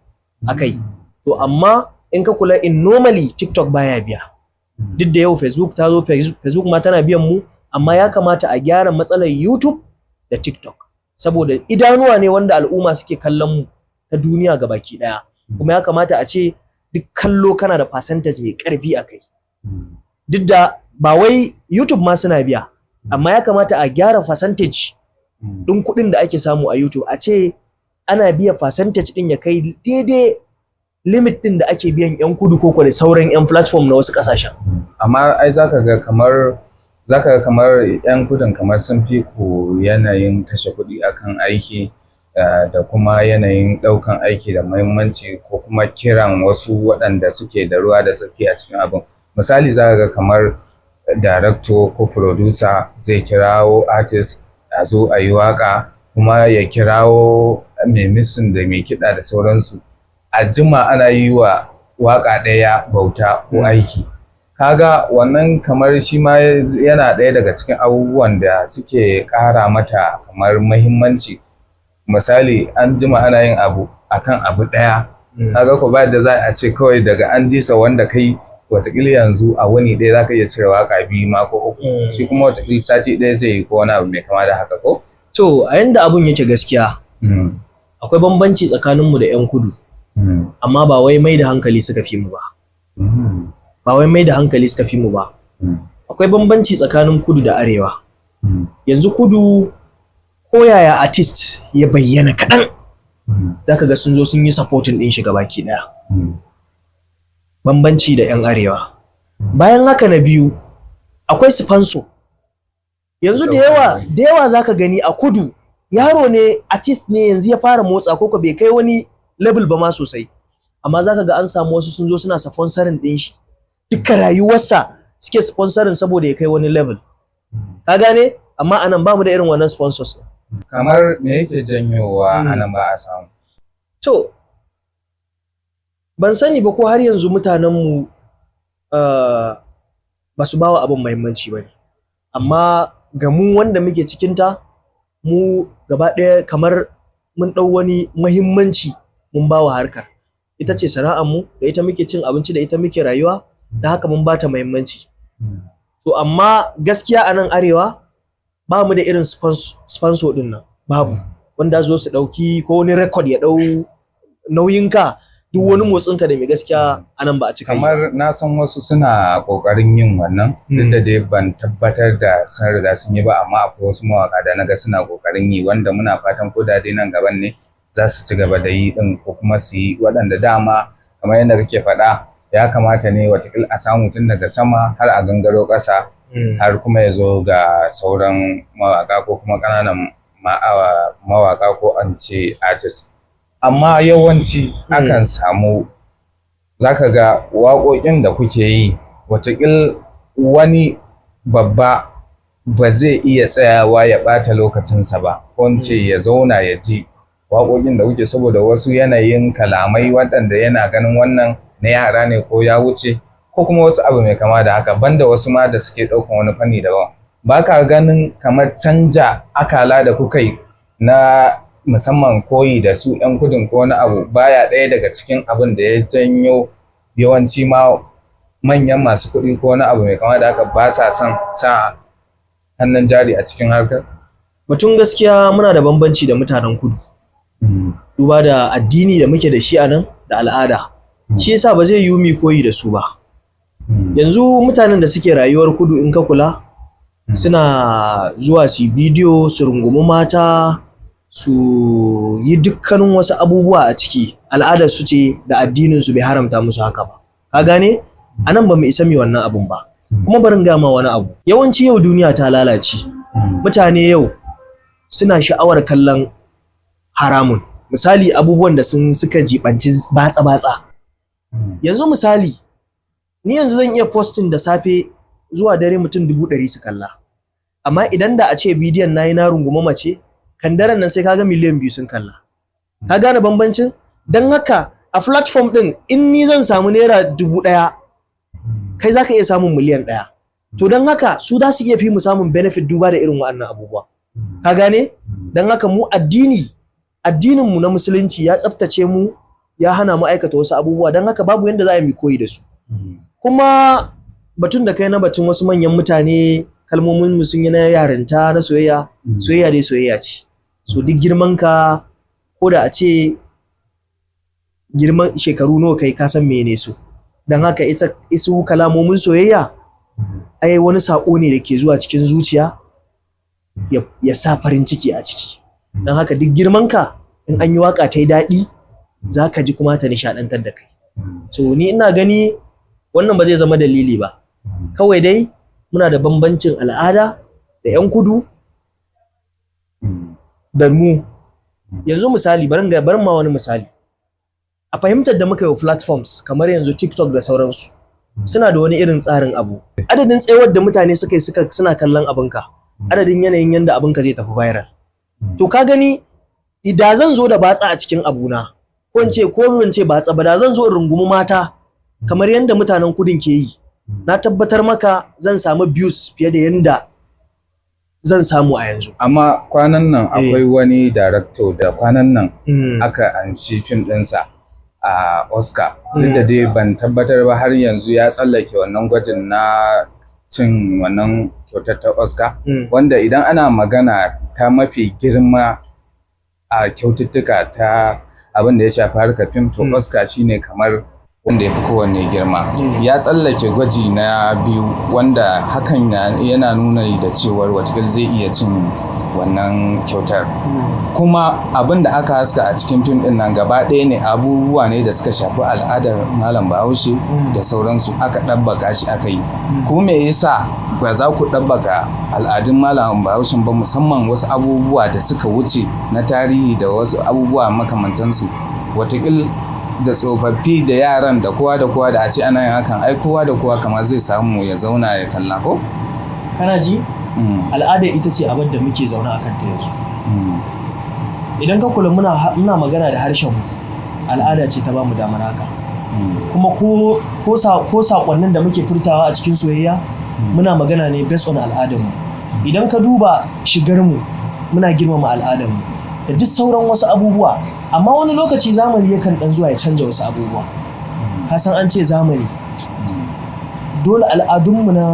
a kai. To amma in ka kula, in normally TikTok baya biya. Duk da yau Facebook ta zo, Facebook ma tana biyan mu, amma ya kamata a gyara matsalar YouTube da TikTok. Saboda idanuwa ne wanda al'umma suke kallon mu ta duniya gabaki ɗaya. Kuma ya kamata a ce duk kallo kana da percentage mai ƙarfi a kai. Duk da ba wai YouTube ma suna biya, amma ya kamata a gyara percentage ɗin kuɗin da ake samu a YouTube, a ce ana biya percentage ɗin ya kai daidai limit ɗin da ake biyan 'yan kudu ko da sauran 'yan platform na wasu ƙasashen. Amma ai zaka ga kamar 'yan kudin kamar sun fi ku yanayin kashe kuɗi akan aiki, da kuma yanayin ɗaukan aiki da muhimmanci, ko kuma kiran wasu waɗanda suke da ruwa da tsaki a cikin abin. Misali, zaka ga kamar director ko producer zai kirawo artist a zo a yi waƙa, kuma ya kirawo mai mixing da mai kiɗa da sauransu. A jima ana yi wa waƙa ɗaya bauta ko aiki. Kaga wannan kamar shi ma yana ɗaya daga cikin abubuwan da suke ƙara mata kamar muhimmanci. Misali, an jima ana yin abu akan abu ɗaya. Kaga ko ba yadda za a ce kawai daga an ji sa wanda kai wataƙila yanzu a wuni ɗaya za ka iya cire waƙa biyu ma ko uku. Shi kuma wataƙila sati ɗaya zai yi ko wani abu mai kama da haka, ko? To, a yanda abun yake gaskiya, akwai bambanci tsakaninmu da 'yan kudu, amma ba wai mai da hankali suka fi mu ba. Ba wai mai da hankali suka fi mu ba. Akwai bambanci tsakanin kudu da arewa. Yanzu kudu, ko yaya artist ya bayyana kaɗan, zaka ga sun zo sun yi supporting ɗin shi gabaki ɗaya. Bambanci da 'yan arewa. Bayan haka, na biyu, akwai sponsor. Yanzu da yawa zaka gani a kudu, yaro ne, artist ne, yanzu ya fara motsa ko bai kai wani level ba ma sosai. Amma zaka ga an samu wasu sun zo suna sponsoring ɗin shi. Duka rayuwarsa suke sponsoring saboda ya kai wani level. Ka gane? Amma anan bamu da irin wannan sponsors. Kamar me yake janyowa anan ba a samu? To, Ban sani ba ko har yanzu mutanenmu ba su bawa abin muhimmanci ba ne, amma ga mu wanda muke cikinta, mu gaba ɗaya kamar mun ɗau wani muhimmanci mun bawa harkar. Ita ce sana'armu, da ita muke cin abinci, da ita muke rayuwa, da haka mun bata muhimmanci. To amma gaskiya a nan arewa ba mu da irin sponsor ɗin nan, babu wanda zo su ɗauki ko wani record ya ɗau nauyinka, duk wani motsinka da mai gaskiya a nan ba a cika yi. Kamar na san wasu suna ƙoƙarin yin wannan, duk da dai ban tabbatar da sun riga sun yi ba, amma akwai wasu mawaƙa da naga suna ƙoƙarin yi, wanda muna fatan ko da dai nan gaban ne za su ci gaba da yi ɗin, ko kuma su yi waɗanda dama kamar yadda kake faɗa ya kamata ne watakila a samu tun daga sama har a gangaro ƙasa, har kuma ya zo ga sauran mawaƙa ko kuma ƙananan mawaƙa ko an ce artist. Amma yawanci akan samu, zaka ga waƙoƙin da kuke yi watakil wani babba ba zai iya tsayawa ya ɓata lokacinsa ba, ko in ce ya zauna ya ji waƙoƙin da kuke, saboda wasu yanayin kalamai waɗanda yana ganin wannan na yara ne ko ya wuce ko kuma wasu abu mai kama da haka, banda wasu ma da suke ɗaukan wani fanni daban. Ba ka ganin kamar canja akala da kuka yi na musamman koyi da su 'yan kudin ko wani abu baya ɗaya daga cikin abin da ya janyo yawanci ma manyan masu kuɗi ko wani abu mai kama da haka ba sa son sa hannun jari a cikin harkar? Mutum gaskiya muna da bambanci da mutanen kudu, duba da addini da muke da shi a nan da al'ada, shi yasa ba zai yiwu mu koyi da su ba. Yanzu mutanen da suke rayuwar kudu, in ka kula, suna zuwa su yi bidiyo, su rungumi mata, su yi dukkanin wasu abubuwa a ciki. Al'adar su ce da addinin su bai haramta musu haka ba, ka gane? A nan ba mu isa mu wannan abun ba. Kuma barin gama wani abu, yawanci yau duniya ta lalace, mutane yau suna sha'awar kallon haramun. Misali, abubuwan da sun suka jibanci batsa-batsa. Yanzu misali, ni yanzu zan iya posting da safe, zuwa dare mutum 100,000 su kalla, amma idan da a ce bidiyon nayi na runguma mace, kan daren nan sai kaga 2 miliyan sun kalla. Ka gane bambancin? Don haka a platform din, in ni zan samu ₦1,000, kai zaka iya samun 1 miliyan. To don haka su za su iya fi mu samun benefit duba da irin waɗannan abubuwa, ka gane? Don haka mu addinin mu na musulunci ya tsaftace mu, ya hana mu aikata wasu abubuwa. Don haka babu yanda za a yi koyi da su. Kuma batun da kai na batun wasu manyan mutane, kalmomin mu sun yi na yarinta na soyayya, soyayya dai soyayya ce. So duk girman ka, ko da a ce girman shekaru nawa kai, ka san mene so. Don haka ita isu kalamomin soyayya ai wani saƙo ne da ke zuwa cikin zuciya ya sa farin ciki a ciki. Don haka duk girman ka, in an yi waka ta yi daɗi, za ka ji kuma ta nishaɗantar da kai. So ni ina gani wannan ba zai zama dalili ba. Kawai dai muna da bambancin al'ada da 'yan kudu da mu. Yanzu misali, bari ma wani misali. A fahimtar da muka yi wa platforms kamar yanzu TikTok da sauransu, suna da wani irin tsarin abu. Adadin tsayawar da mutane suka yi suna kallon abinka, adadin yanayin yanda abinka zai tafi viral. To ka gani, idan zan zo da batsa a cikin abuna, ko in ce, ko in ce batsa ba, da zan zo in rungumi mata kamar yanda mutanen kudin ke yi, na tabbatar maka zan samu views fiye da yanda zan samu a yanzu. Amma kwanan nan akwai wani director da kwanan nan aka amshi fim ɗinsa a Oscar. Duk da dai ban tabbatar ba har yanzu ya tsallake wannan gwajin na cin wannan kyautar ta Oscar. Wanda idan ana magana ta mafi girma a kyaututtuka ta abin da ya shafi harkar fim, to Oscar shine kamar wanda ya fi kowanne girma. Ya tsallake gwaji na biyu, wanda hakan yana nuna da cewar watakil zai iya cin wannan kyautar. Kuma abin da aka haska a cikin fim din nan gaba ɗaya ne abubuwa ne da suka shafi al'adar malam Bahaushe da sauransu aka ɗabbaka shi aka yi. Ku me yasa ba za ku ɗabbaka al'adun malam Bahaushen ba, musamman wasu abubuwa da suka wuce na tarihi da wasu abubuwa makamantansu? Watakil da tsofaffi da yaran da kowa da kowa, da a ce ana yin hakan, ai kowa da kowa kamar zai samu ya zauna ya kalla, ko? Kana ji? Al'ada ita ce abin da muke zaune a kanta yanzu. Idan ka kula, muna magana da harshen mu, al'ada ce ta bamu damar haka. Kuma ko saƙonnin da muke furtawa a cikin soyayya, muna magana ne based on al'adarmu. Idan ka duba shigarmu, muna girmama al'adarmu da duk sauran wasu abubuwa. Amma wani lokaci zamani yakan ɗan zuwa ya canja wasu abubuwa. Ka san an ce zamani, dole al'adunmu na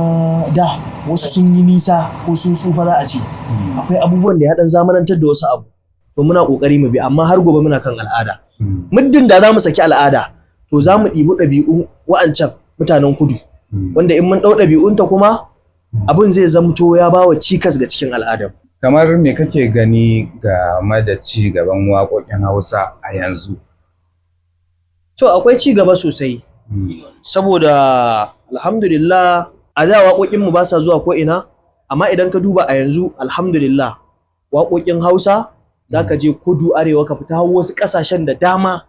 da wasu sun yi nisa ko sun tsufa za a ce. Akwai abubuwan da ya ɗan zamanantar da wasu abu, to muna ƙoƙari mu bi, amma har gobe muna kan al'ada. Muddin da za mu saki al'ada, to za mu ɗibi ɗabi'un wa'ancan mutanen kudu, wanda in mun ɗau ɗabi'unta kuma abin zai zamto ya ba wa cikas ga cikin al'adar. Kamar me kake gani game da ci gaban waƙoƙin Hausa a yanzu? To, akwai ci gaba sosai, saboda alhamdulillah a da waƙoƙinmu ba sa zuwa ko ina, amma idan ka duba a yanzu, alhamdulillah, waƙoƙin Hausa za ka je kudu, arewa, ka fita wasu ƙasashen da dama,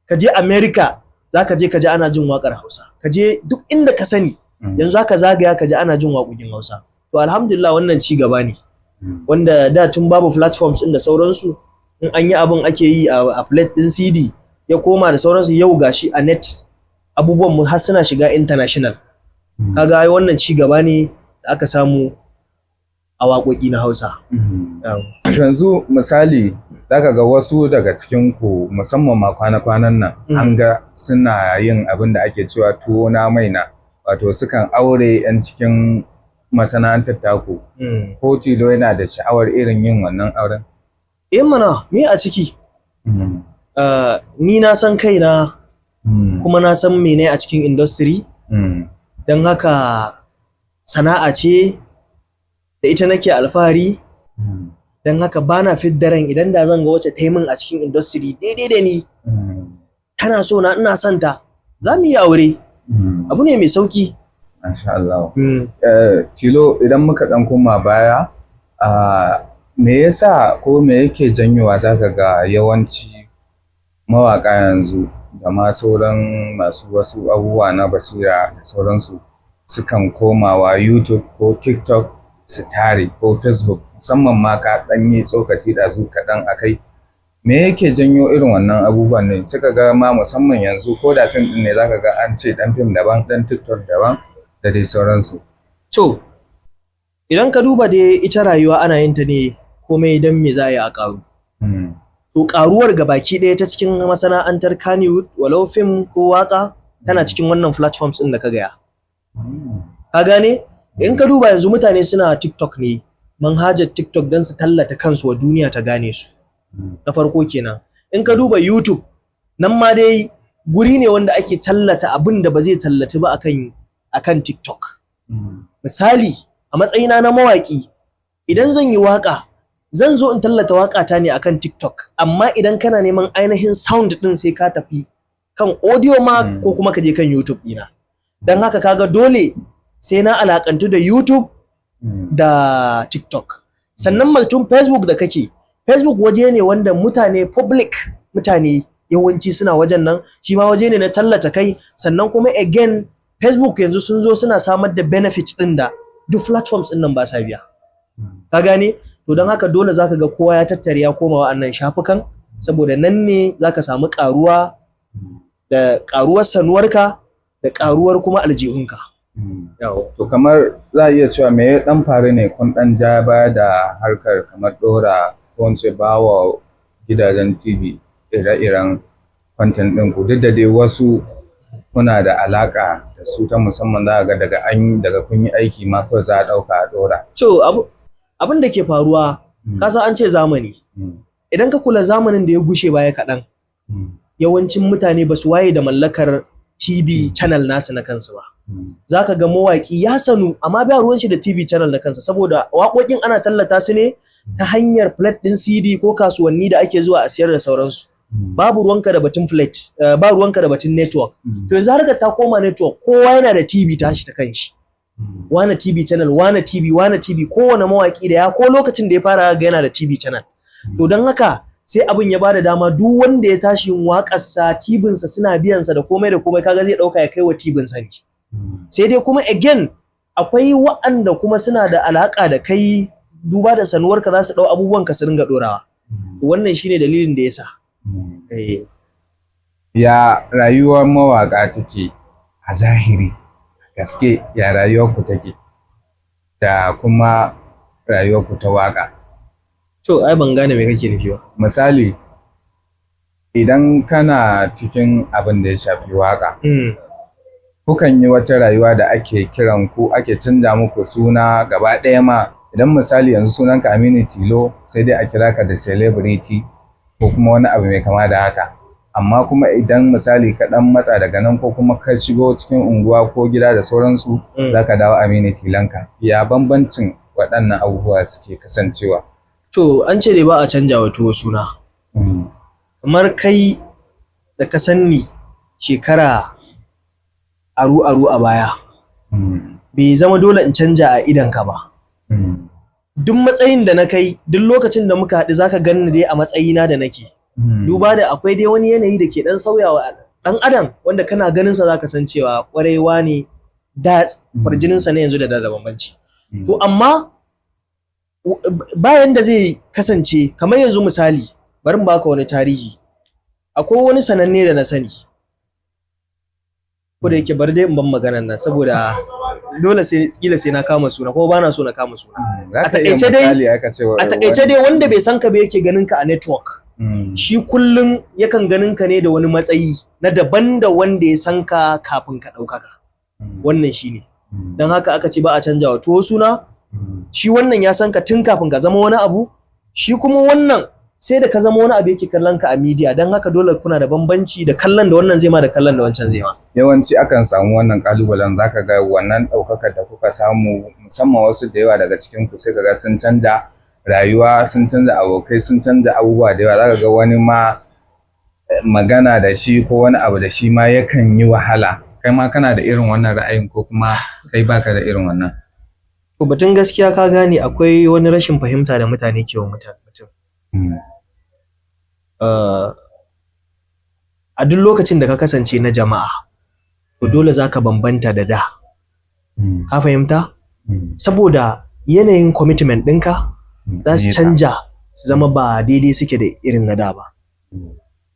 ka je America, za ka je ka ji ana jin waƙar Hausa, ka je duk inda ka sani yanzu aka zagaya ka ji ana jin waƙoƙin Hausa. To, alhamdulillah, wannan ci gaba ne, wanda da tun babu platforms ɗin da sauransu, in an yi abin ake yi a plate ɗin CD ya koma da sauransu. Yau gashi a net abubuwan mu har suna shiga international. Kaga ai wannan ci gaba ne da aka samu a waƙoƙi na Hausa. Yanzu misali, zaka ga wasu daga cikin ku, musamman ma kwana-kwanan nan, an ga suna yin abin da ake cewa tuwo na maina, wato sukan aure 'yan cikin masana'antar taku. Ko Tilo yana da sha'awar irin yin wannan auren? Eh mana, me a ciki? Ni na san kaina kuma na san mene a cikin industry, don haka sana'a ce da ita nake alfahari. Don haka bana fidda ran idan da zan ga wacce ta yi min a cikin industry daidai da ni, tana so na, ina son ta, za mu yi aure, abu ne mai sauki. Masha Allah. Tilo, idan muka dan koma baya, me yasa ko me yake janyowa zaka ga yawanci mawaƙa yanzu da ma sauran masu wasu abubuwa na basira da sauransu sukan komawa YouTube ko TikTok su tare, ko Facebook, musamman ma ka ɗan yi tsokaci ɗazu kaɗan a kai? Me yake janyo irin wannan abubuwan ne? Suka ga ma musamman yanzu ko da fim ɗin ne, zaka ga an ce ɗan fim daban, ɗan TikTok daban, da dai sauransu. To, idan ka duba dai ita rayuwa ana yin ta ne komai don me za a yi a ƙaru. To, ƙaruwar gabaki ɗaya ta cikin masana'antar Kannywood, walau fim ko waƙa, tana cikin wannan platforms ɗin da ka gaya. Ka gane? In ka duba yanzu mutane suna TikTok ne, manhajar TikTok, don su tallata kansu wa duniya ta gane su. Na farko kenan. In ka duba YouTube, nan ma dai guri ne wanda ake tallata abin da ba zai tallatu ba akan TikTok. Misali, a matsayina na mawaƙi, idan zan yi waƙa, zan zo in tallata waƙata ne akan TikTok, amma idan kana neman ainihin sound ɗin, sai ka tafi kan Audiomack ko kuma ka je kan YouTube ɗina. Don haka kaga dole sai na alakantu da YouTube da TikTok. Sannan batun Facebook da kake, Facebook waje ne wanda mutane, public, mutane yawanci suna wajen nan, shi ma waje ne na tallata kai. Sannan kuma again, Facebook yanzu sun zo suna samar da benefit ɗin da duk platforms ɗin nan ba sa biya. Ka gane? To, don haka dole zaka ga kowa ya tattare ya koma wa'annan shafukan, saboda nan ne zaka samu ƙaruwa da ƙaruwar sanuwarka da ƙaruwar kuma aljihunka. To, kamar za a iya cewa me ya dan faru ne kun dan ja baya da harkar kamar dora ko in ce ba wa gidajen TV ire-iren content ɗin ku, duk da dai wasu kuna da alaka da su ta musamman, za a ga daga an daga kun yi aiki ma kawai za a ɗauka a ɗora? To, abin da ke faruwa, ka san an ce zamani. Idan ka kula, zamanin da ya gushe baya kaɗan, yawancin mutane ba su waye da mallakar TV channel nasu na kansu ba. Za ka ga mawaƙi ya sanu amma ba ruwan shi da TV channel na kansa, saboda waƙoƙin ana tallata su ne ta hanyar plate ɗin CD ko kasuwanni da ake zuwa a siyar da sauransu. Babu ruwanka da batun plate, ba ruwanka da batun network. To, yanzu harkar ta koma network, kowa yana da TV tashi ta kanshi. Wane TV channel, wane TV, wane TV, kowane mawaƙi da ya ko lokacin da ya fara ga yana da TV channel. To, don haka sai abin ya bada dama duk wanda ya tashi yin waƙarsa, TV-nsa suna biyansa da komai da komai, kaga zai ɗauka ya kai wa TV-nsa ne. Sai dai kuma again, akwai wa'anda kuma suna da alaƙa da kai, duba da sanuwarka, za su ɗau abubuwan ka su ringa ɗorawa. To, wannan shine dalilin da ya sa. Eh. Ya rayuwar mawaƙa take a zahiri, gaske ya rayuwar ku take da kuma rayuwar ku ta waƙa? To ai ban gane me kake nufi ba. Misali, idan kana cikin abin da ya shafi waƙa, kukan yi wata rayuwa da ake kiran ku, ake canza muku suna gaba ɗaya ma. Idan misali yanzu sunanka Aminu Tilo, sai dai a kira ka da celebrity ko kuma wani abu mai kama da haka. Amma kuma idan misali ka ɗan matsa daga nan ko kuma ka shigo cikin unguwa ko gida da sauransu, za ka dawo Aminu Tilonka. Ya bambancin waɗannan abubuwa suke kasancewa? To an ce dai ba a canja wa tuwo suna. Kamar kai da ka san ni shekara aru-aru a baya, bai zama dole in canja a idonka ba. Duk matsayin da na kai, duk lokacin da muka haɗu, zaka ganni dai a matsayina da nake. Duba da akwai dai wani yanayi da ke ɗan sauyawa ɗan adam, wanda kana ganin sa zaka san cewa ƙwarewa ne da kwarjininsa ne yanzu da bambanci. To amma bayan da zai kasance, kamar yanzu misali, bari in baka wani tarihi. Akwai wani sananne da na sani, ko da yake bari dai in ban maganan nan, saboda dole sai kila sai na kama suna, kuma bana so na kama suna. Za ka iya A takaice dai- misali aka ce A takaice dai, wanda bai san ka ba yake ganin ka a network, shi kullum yakan ganin ka ne da wani matsayi na daban da wanda ya san ka kafin ka ɗaukaka. Wannan shine. Don haka aka ce ba a canja wa tuwo suna. Shi wannan ya san ka tun kafin ka zama wani abu, shi kuma wannan sai da ka zama wani abu yake kallon ka a media. Don haka dole kuna da bambanci da kallon da wannan zai ma da kallon da wancan zai ma. Yawanci akan samu wannan kalubalen, zaka ga wannan ɗaukakar da kuka samu, musamman wasu da yawa daga cikin ku, sai kaga sun canja rayuwa, sun canza abokai, sun canza abubuwa da yawa. Zaka ga wani ma magana da shi ko wani abu da shi ma yakan yi wahala. Kai ma kana da irin wannan ra'ayin, ko kuma kai baka da irin wannan? To batun gaskiya, ka gane, akwai wani rashin fahimta da mutane ke wa mutum. A duk lokacin da ka kasance na jama'a, to dole za ka bambanta da da. Ka fahimta? Saboda yanayin commitment ɗinka za su Nesa. canja su zama ba daidai suke da irin na da ba.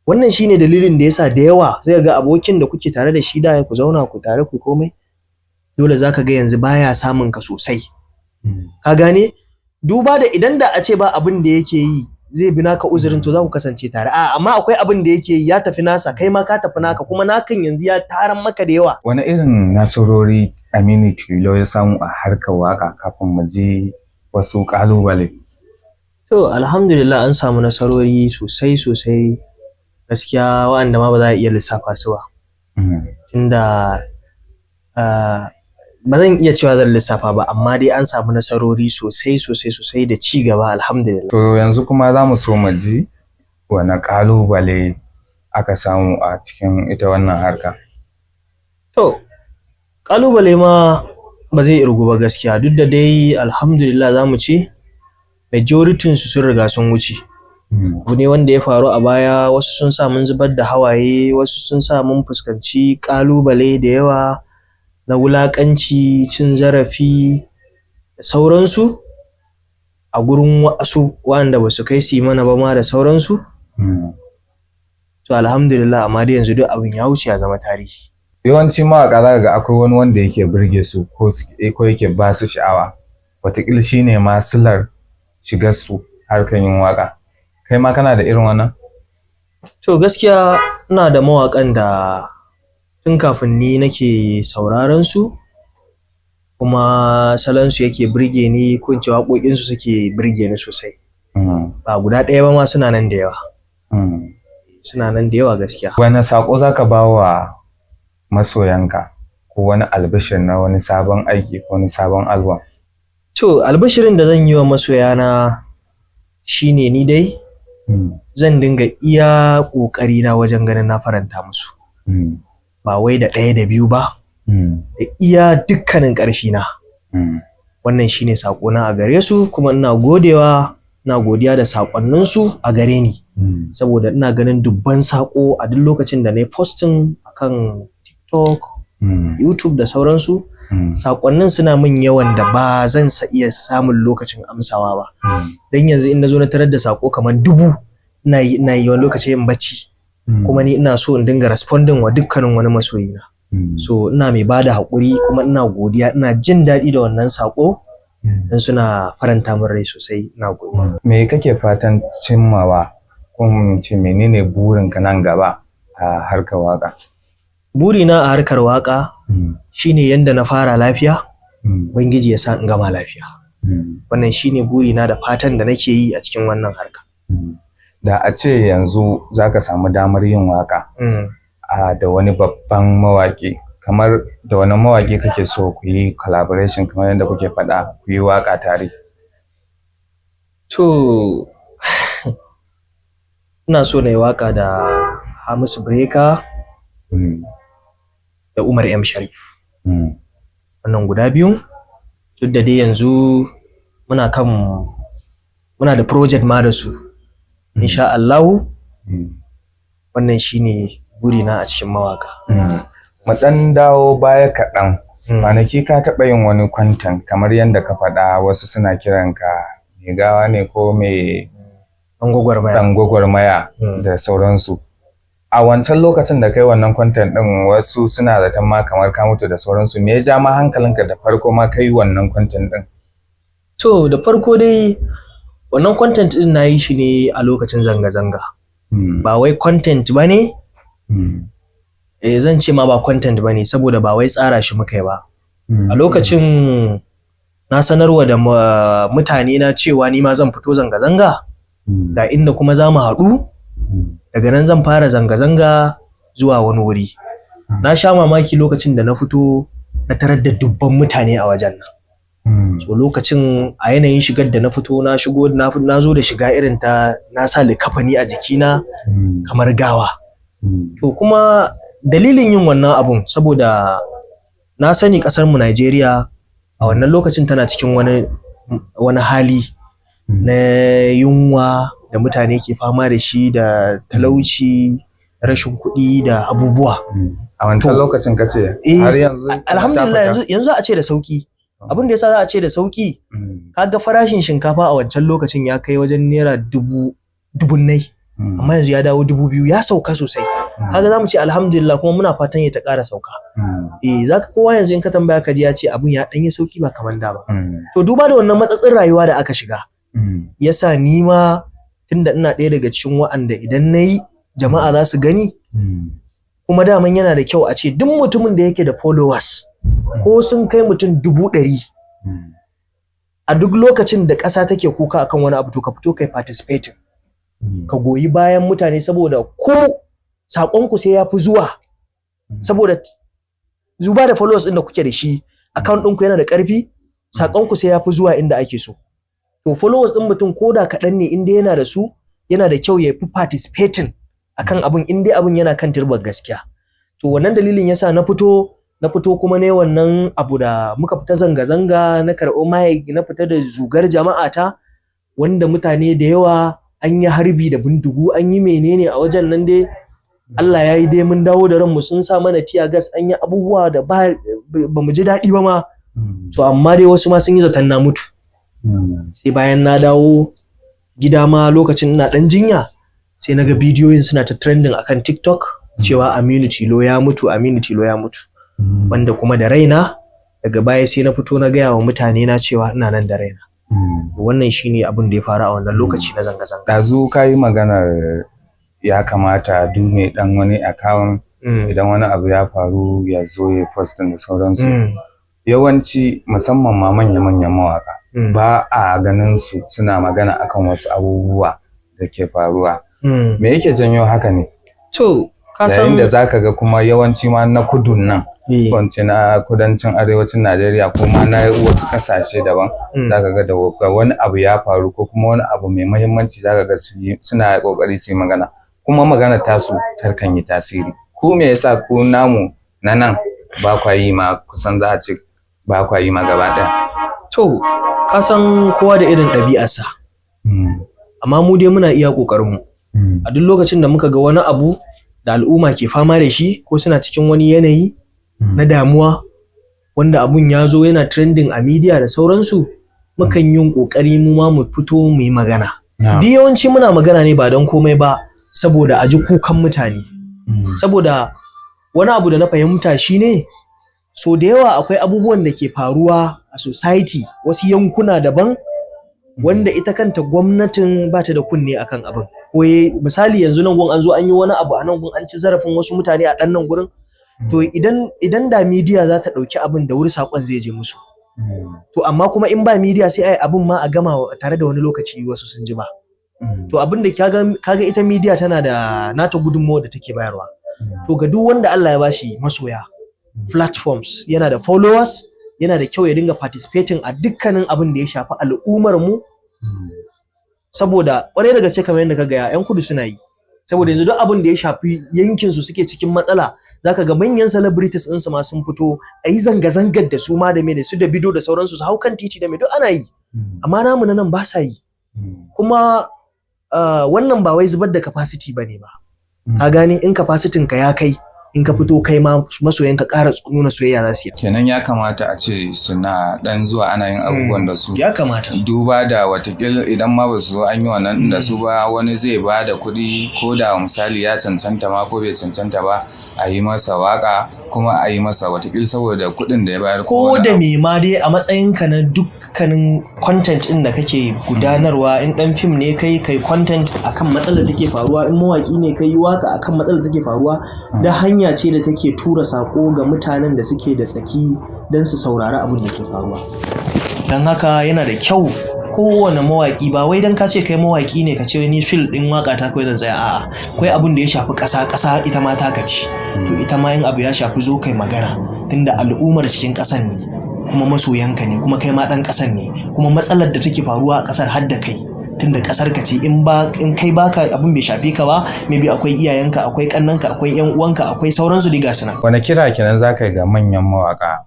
Wannan shine dalilin da yasa da yawa zai ga abokin da kuke tare da shi da ku zauna ku tare ku komai, dole za ka ga yanzu baya samun ka sosai. Ka gane? Duba da idan da a ce ba abin da yake yi zai bi naka uzurin, to za ku kasance tare. A amma akwai abin da yake yi, ya tafi nasa, kai ma ka tafi naka, kuma nakan yanzu ya taran maka da yawa. Wani irin nasarori Aminu Tilo ya samu a harkar waka kafin mu ji wasu kalubale? To alhamdulillah, an samu nasarori sosai sosai gaskiya, waɗanda ma ba za a iya lissafa su ba. Tunda ba zan iya cewa zan lissafa ba, amma dai an samu nasarori sosai sosai sosai da ci gaba, alhamdulillah. To yanzu kuma za mu so mu ji wane kalubale aka samu a cikin ita wannan harka. To, ƙalubale ma ba zai irgu ba gaskiya, duk da dai alhamdulillah za mu ce majoritin su sun riga sun wuce. Abu ne wanda ya faru a baya, wasu sun sa mun zubar da hawaye, wasu sun sa mun fuskanci ƙalubale da yawa na wulaƙanci, cin zarafi da sauransu a gurin wasu waɗanda ba su kai su yi mana ba ma da sauransu. To alhamdulillah, amma dai yanzu duk abin ya wuce, ya zama tarihi. Yawanci mawaƙa za ka ga akwai wani wanda yake burge su ko yake ba su sha'awa. Wataƙila shi ne ma silar shigar su harkar yin waƙa. Kai ma kana da irin wannan? To gaskiya ina da mawaƙan da tun kafin ni nake sauraron su, kuma salonsu yake burge ni, ko in ce waƙoƙinsu suke burge ni sosai. Ba guda ɗaya ba ma, suna nan da yawa. Suna nan da yawa gaskiya. Wane saƙo za ka ba wa masoyanka ko wani albishir na wani sabon aiki ko wani sabon album? To albishirin da zan yi wa masoyana shine ni dai zan dinga iya ƙoƙarina wajen ganin na faranta musu. Ba wai da ɗaya da biyu ba, da iya dukkanin ƙarfina. Wannan shine saƙona a gare su, kuma ina godewa, ina godiya da saƙonninsu a gare ni. Saboda ina ganin dubban saƙo a duk lokacin da na yi posting akan TikTok, YouTube da sauransu. Saƙonnin suna min yawan da ba zan iya samun lokacin amsawa ba. Don yanzu in na zo na tarar da saƙo kamar 1000, ina yi wani lokaci yin bacci. Kuma ni ina so in dinga responding wa dukkanin wani masoyina. So ina mai bada haƙuri kuma ina godiya, ina jin daɗi da wannan saƙo don suna faranta min rai sosai. Ina godiya. Me kake fatan cimmawa, ko in ce menene burinka nan gaba a harkar waka? Burina a harkar waƙa shine yanda na fara lafiya, Ubangiji ya sa in gama lafiya. Wannan shine burina da fatan da nake yi a cikin wannan harka. Da a ce yanzu zaka samu damar yin waka a da wani babban mawaƙi, kamar da wani mawaƙi kake so ku yi collaboration, kamar yadda kuke faɗa, ku yi waka tare? To, ina so na yi waka da Hamisu Breaker da Umar M Sharif. Wannan guda biyun, duk da dai yanzu muna kan muna da project ma da su. Insha Allahu, wannan shine burina a cikin mawaka. Mu ɗan dawo baya kaɗan. Kwanaki ka taɓa yin wani content, kamar yadda ka faɗa, wasu suna kiranka mai gawa ne ko mai ɗan gwagwarmaya. Ɗan gwagwarmaya da sauransu. A wancan lokacin da kai wannan content ɗin, wasu suna zaton ma kamar ka mutu da sauransu. Me ya ja ma hankalinka da farko ma kai wannan content ɗin? To, da farko dai wannan content ɗin na yi shi ne a lokacin zanga-zanga. Ba wai content ba ne, eh, zan ce ma ba content ba ne, saboda ba wai tsara shi muka yi ba. A lokacin na sanarwa da mutane na cewa ni ma zan fito zanga-zanga, ga inda kuma za mu haɗu, daga nan zan fara zanga-zanga zuwa wani wuri. Na sha mamaki lokacin da na fito na tarar da dubban mutane a wajen nan. So lokacin a yanayin shigar da na fito, na shigo na zo da shiga irin ta na sa likafani a jikina kamar gawa. To, kuma dalilin yin wannan abun, saboda na sani ƙasar mu Najeriya a wannan lokacin tana cikin wani hali na yunwa da mutane ke fama da shi, da talauci, rashin kuɗi da abubuwa. A wancan To, lokacin ka ce, eh, har yanzu alhamdulillah, ta yanzu a ce da sauki. Abin da yasa za a ce da sauki, fita? Kaga farashin shinkafa a wancan lokacin ya kai wajen naira dubu dubunnai, amma yanzu ya dawo 2,000, ya sauka sosai. Kaga zamu ce alhamdulillah, kuma muna fatan ya ta ƙara sauka. Eh, zaka kowa yanzu in ka tambaya ka ji ya ce abun ya ɗan yi sauki, ba kamar da ba. To, duba da wannan matsatsin rayuwa da aka shiga, yasa ni ma, tunda ina ɗaya daga cikin wa'anda idan na yi jama'a za su gani, kuma daman yana da kyau a ce duk mutumin da yake da followers ko sun kai mutum 100,000, a duk lokacin da ƙasa take kuka akan wani abu, to ka fito kai participating, ka goyi bayan mutane, saboda ko saƙonku sai ya fi zuwa, saboda zuba da followers ɗin da kuke da shi, account ɗinku yana da ƙarfi, saƙonku sai ya fi zuwa inda ake so. To, followers ɗin mutum ko da kaɗan ne, inda yana da su, yana da kyau ya fi participating akan abun, in dai abun yana kan turbar gaskiya. To, wannan dalilin yasa na fito kuma ne wannan abu da muka fita zanga-zanga, na karɓi mic, na fita da zugar jama'a ta, wanda mutane da yawa an yi harbi da bindigu, an yi menene a wajen nan dai. Allah ya yi dai mun dawo da ranmu. Sun sa mana tear gas, an yi abubuwa da ba mu ji daɗi ba ma. To, amma dai wasu ma sun yi zaton na mutu. Sai bayan na dawo gida ma, lokacin ina ɗan jinya, sai na ga bidiyoyin suna ta trending akan TikTok cewa Aminu Tilo ya mutu, Aminu Tilo ya mutu, wanda kuma da raina. Daga baya sai na fito na gaya wa mutane na cewa ina nan da raina. Wannan shine abin da ya faru a wannan lokaci na zanga-zanga. Ɗazu ka yi maganar ya kamata duk mai ɗan wani account, idan wani abu ya faru, ya zo ya posting da sauransu. Yawanci, musamman ma manya-manyan mawaka, ba a ganin su suna magana akan wasu abubuwa da ke faruwa. Me yake janyo haka ne? To, ka san Yayin da zaka ga kuma yawanci ma na kudun nan, ko in ce na kudancin arewacin Najeriya, ko ma na wasu ƙasashe daban, zaka ga da wani abu ya faru ko kuma wani abu mai muhimmanci, zaka ga suna ƙoƙari su yi magana, kuma magana tasu takan yi tasiri. Ku me yasa ku namu na nan ba kwa yi ma, kusan za a ce ba kwa yi ma gaba ɗaya? To, ka san kowa da irin ɗabi'arsa. Amma mu dai muna iya ƙoƙarinmu. A duk lokacin da muka ga wani abu da al'umma ke fama da shi, ko suna cikin wani yanayi na damuwa, wanda abun ya zo yana trending a media da sauransu, mukan yin ƙoƙari mu ma mu fito mu yi magana. Duk yawanci muna magana ne ba don komai ba. Saboda a ji kukan mutane. Saboda wani abu da na fahimta shine, so da yawa akwai abubuwan da ke faruwa a society, wasu yankuna daban, wanda ita kanta gwamnatin ba ta da kunne akan abin. Ko misali yanzu nan gun an zo an yi wani abu a nan gun, an ci zarafin wasu mutane a ɗan nan gurin, to idan da media za ta ɗauki abin da wuri, saƙon zai je musu. To amma kuma in ba media, sai ai abin ma a gama tare da wani lokaci wasu sun ji ba. To abin da kaga ita media tana da nata gudunmawar da take bayarwa. To ga duk wanda Allah ya bashi masoya, platforms, yana da followers, yana da kyau ya dinga participating a dukkanin abin da ya shafi al'ummar mu, saboda kwarai da gaske, kamar yadda ka gaya, yan kudu suna yi. Saboda yanzu duk abin da ya shafi yankin su suke cikin matsala, zaka ga manyan celebrities din su ma sun fito a yi zanga-zangar da su ma, da me da su da bido da sauransu, su hau kan titi da me, duk ana yi. Amma namu na nan ba sa yi. Kuma wannan ba wai zubar da capacity bane ba, ka gane? In capacity ka ya kai, in ka fito kai ma, masoyanka ƙara nuna soyayya za su yi. Kenan ya kamata a ce suna dan zuwa ana yin abubuwan da su. Ya kamata. Duba da watakil idan ma ba su zo an yi wannan ɗin da su ba, wani zai ba da kuɗi, ko da misali ya cancanta ma ko bai cancanta ba, a yi masa waka kuma a yi masa watakil saboda kuɗin da ya bayar. Ko wani da abu. Me ma dai, a matsayinka na dukkanin content ɗin da kake gudanarwa, in ɗan fim ne kai, kai content akan matsalar da take faruwa. In mawaƙi ne kai, yi waka akan matsalar da take faruwa. Da hanya ce da take tura sako ga mutanen da suke da tsaki don su saurari abin da ke faruwa. Don haka yana da kyau kowane mawaƙi, ba wai don ka ce kai mawaƙi ne ka ce ni field ɗin waka ta kawai zan tsaya. A'a, akwai abin da ya shafi ƙasa, ƙasa ita ma taka ce. To ita ma in abu ya shafi, zo kai magana, tunda al'ummar cikin ƙasan ne, kuma masoyanka ne, kuma kai ma ɗan ƙasan ne, kuma matsalar da take faruwa a ƙasar har da kai, tunda ƙasar ka ce. In ba in kai baka abin bai shafe ka ba, maybe akwai iyayenka, akwai ƙannanka, akwai ƴan uwanka, akwai sauransu dai, ga su nan. Wani kira kenan za ka yi ga manyan mawaka,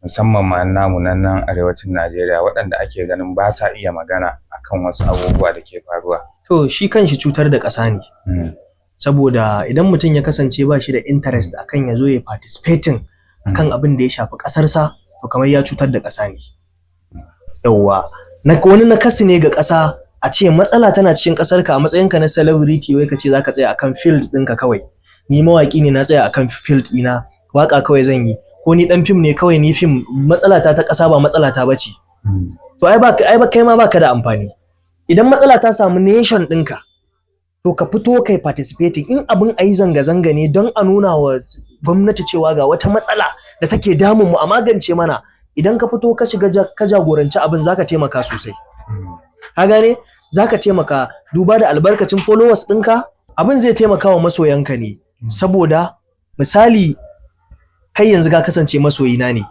musamman ma namu nan nan arewacin Najeriya, waɗanda ake ganin ba sa iya magana akan wasu abubuwa da ke faruwa? To shi kanshi cutar da ƙasa ne. Saboda idan mutum ya kasance ba shi da interest akan ya zo ya participating akan abin da ya shafi ƙasarsa, to kamar ya cutar da ƙasa ne. Yawwa, na wani nakasi ne ga ƙasa a ce matsala tana cikin ƙasarka, a matsayinka na celebrity, wai ka ce za ka tsaya akan field ɗinka kawai. Ni mawaƙi ne, na tsaya akan field ɗina, waƙa kawai zan yi. Ko ni ɗan fim ne kawai, ni fim, matsala ta ta ƙasa ba matsala ta bace. To ai ba kai ma baka da amfani. Idan matsala ta samu nation ɗinka, to ka fito kai participating. In abin a yi zanga-zanga ne don a nuna wa gwamnati cewa ga wata matsala da take damun mu, a magance mana, idan ka fito ka shiga ka jagoranci abin, zaka taimaka sosai, ka gane? Zaka taimaka duba da albarkacin followers ɗinka, abin zai taimaka wa masoyanka ne. Saboda misali kai yanzu ka kasance masoyina ne,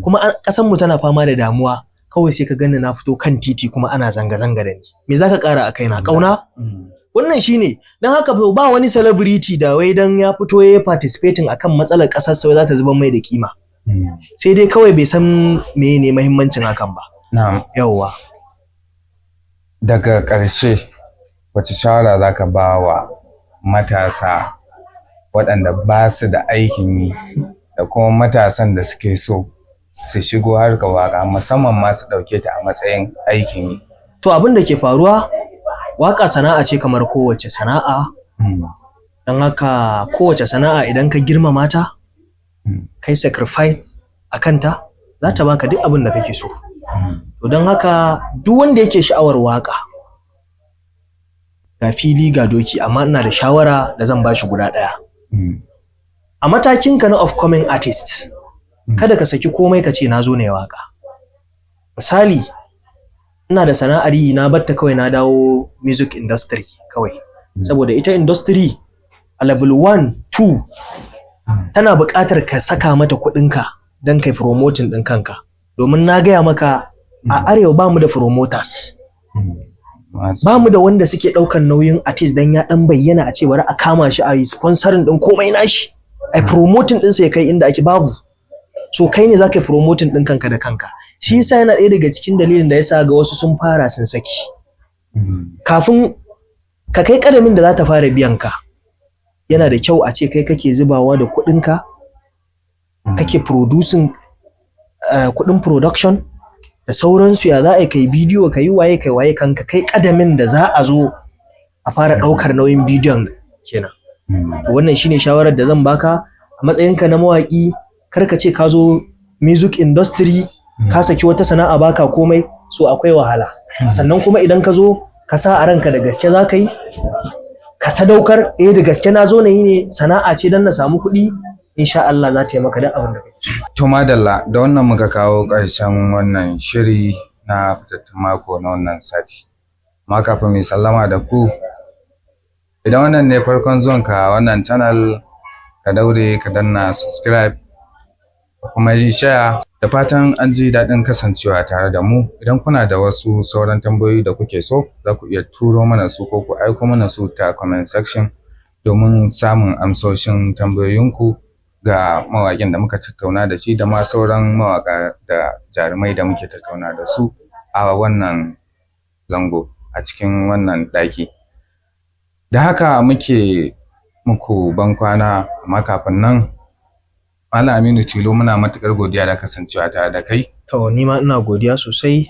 kuma ƙasar mu tana fama da damuwa, kawai sai ka gani na fito kan titi kuma ana zanga-zanga da ni, me zaka ƙara a kaina? Ƙauna. Wannan shine. Don haka ba wani celebrity da wai dan ya fito ya participating akan matsalar ƙasar sa za ta zuba mai da kima, sai dai kawai bai san meye ne muhimmancin hakan ba. Na'am. Yawwa. Daga ƙarshe, wace shawara za ka ba wa matasa waɗanda ba su da aikin yi, da kuma matasan da suke so su shigo harkar waƙa, musamman ma su ɗauke ta a matsayin aikin yi? To abin da ke faruwa, waka sana'a ce kamar kowace sana'a. Don haka kowace sana'a idan ka girmama ta, kai sacrifice a kanta, za ta baka duk abin da kake so. To don haka duk wanda yake sha'awar waka, ga fili ga doki. Amma ina da shawara da zan bashi guda ɗaya. A matakinka na upcoming artist, kada ka saki komai ka ce na zo ne waka. Misali, ina da sana'ar yi, na batta kawai na dawo music industry kawai, saboda ita industry a level 1, 2 tana buƙatar ka saka mata kuɗinka don kai promoting ɗin kanka. Domin na gaya maka, a arewa ba mu da promoters, ba mu da wanda suke ɗaukan nauyin artist don ya ɗan bayyana a ce bari a kama shi a yi sponsoring ɗin komai nashi, a promoting ɗinsa ya kai inda ake, babu. So kai ne za ka yi promoting ɗin kanka da kanka. Shi yasa yana ɗaya daga cikin dalilin da yasa ga wasu sun fara sun saki. Kafin ka kai ƙadamin da za ta fara biyan ka, yana da kyau a ce kai kake zubawa da kuɗinka, kake producing, kuɗin production da sauransu, ya za a kai bidiyo, ka yi waye, kai waye kanka, kai ƙadamin da za a zo A fara ɗaukar nauyin bidiyon kenan. To wannan shine shawarar da zan baka a matsayinka na mawaƙi. Kar ka ce ka zo music industry ka saki wata sana'a, baka komai, so akwai wahala. Sannan kuma idan ka zo, ka sa a ranka da gaske za ka yi, ka sadaukar, eh, da gaske na zo na yi ne, sana'a ce don na samu kuɗi, insha Allah za ta yi maka duk abin da kake so. To madalla, da wannan muka kawo ƙarshen wannan shiri na fitattun mako na wannan sati. Amma kafin mu sallama da ku, idan wannan ne farkon zuwanka wannan channel, ka daure ka danna subscribe kuma yi share. Da fatan an ji daɗin kasancewa tare da mu. Idan kuna da wasu sauran tambayoyi da kuke so, za ku iya turo mana su ko ku aiko mana su ta comment section domin samun amsoshin tambayoyinku ga mawaƙin da muka tattauna da shi da ma sauran mawaƙa da jarumai da muke tattauna da su a wannan zango a cikin wannan ɗaki. Da haka muke muku bankwana, amma kafin nan, Malam Aminu Tilo, muna matuƙar godiya da kasancewa tare da kai. To, ni ma ina godiya sosai.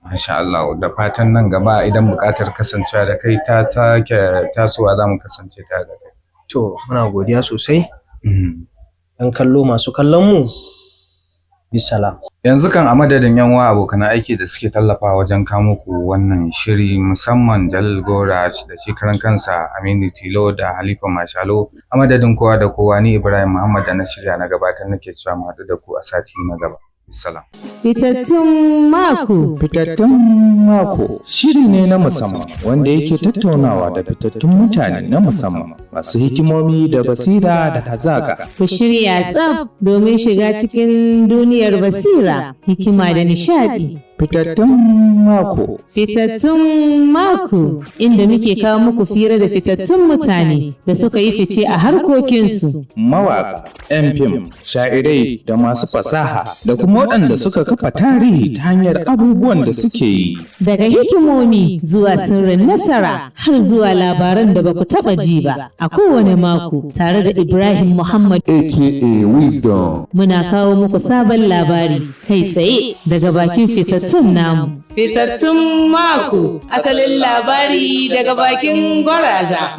Masha Allah, da fatan nan gaba idan buƙatar kasancewa da kai ta sake tasowa, za mu kasance tare da kai. To, muna godiya sosai. Yan kallo, masu kallon mu, bisalam. Yanzu kan a madadin yan uwa abokan aiki da suke tallafawa wajen kawo muku wannan shiri, musamman Jalal Gora da shi karan kansa Aminu Tilo da Halifa Mashalo, a madadin kowa da kowa, ni Ibrahim Muhammad da na shirya na gabatar nake cewa mu haɗu da ku a sati na gaba. Salam. Fitattun mako. Fitattun mako shiri ne na musamman wanda yake tattaunawa da fitattun mutane na musamman masu hikimomi da basira da hazaka. Ku shirya tsaf domin shiga cikin duniyar basira, hikima da nishadi. Fitattun mako. Fitattun mako, inda muke kawo muku fira da fitattun mutane da suka yi fice a harkokinsu. Mawaƙa, 'yan fim, sha'irai da masu fasaha da kuma waɗanda suka kafa tarihi ta hanyar abubuwan da suke yi. Daga hikimomi zuwa sirrin nasara har zuwa labaran da baku taɓa ji ba, a kowane mako tare da Ibrahim Muhammad aka Wisdom. Muna kawo muku sabon labari kai tsaye daga bakin fitattun namu. Fitattun mako, asalin labari daga bakin gwaraza.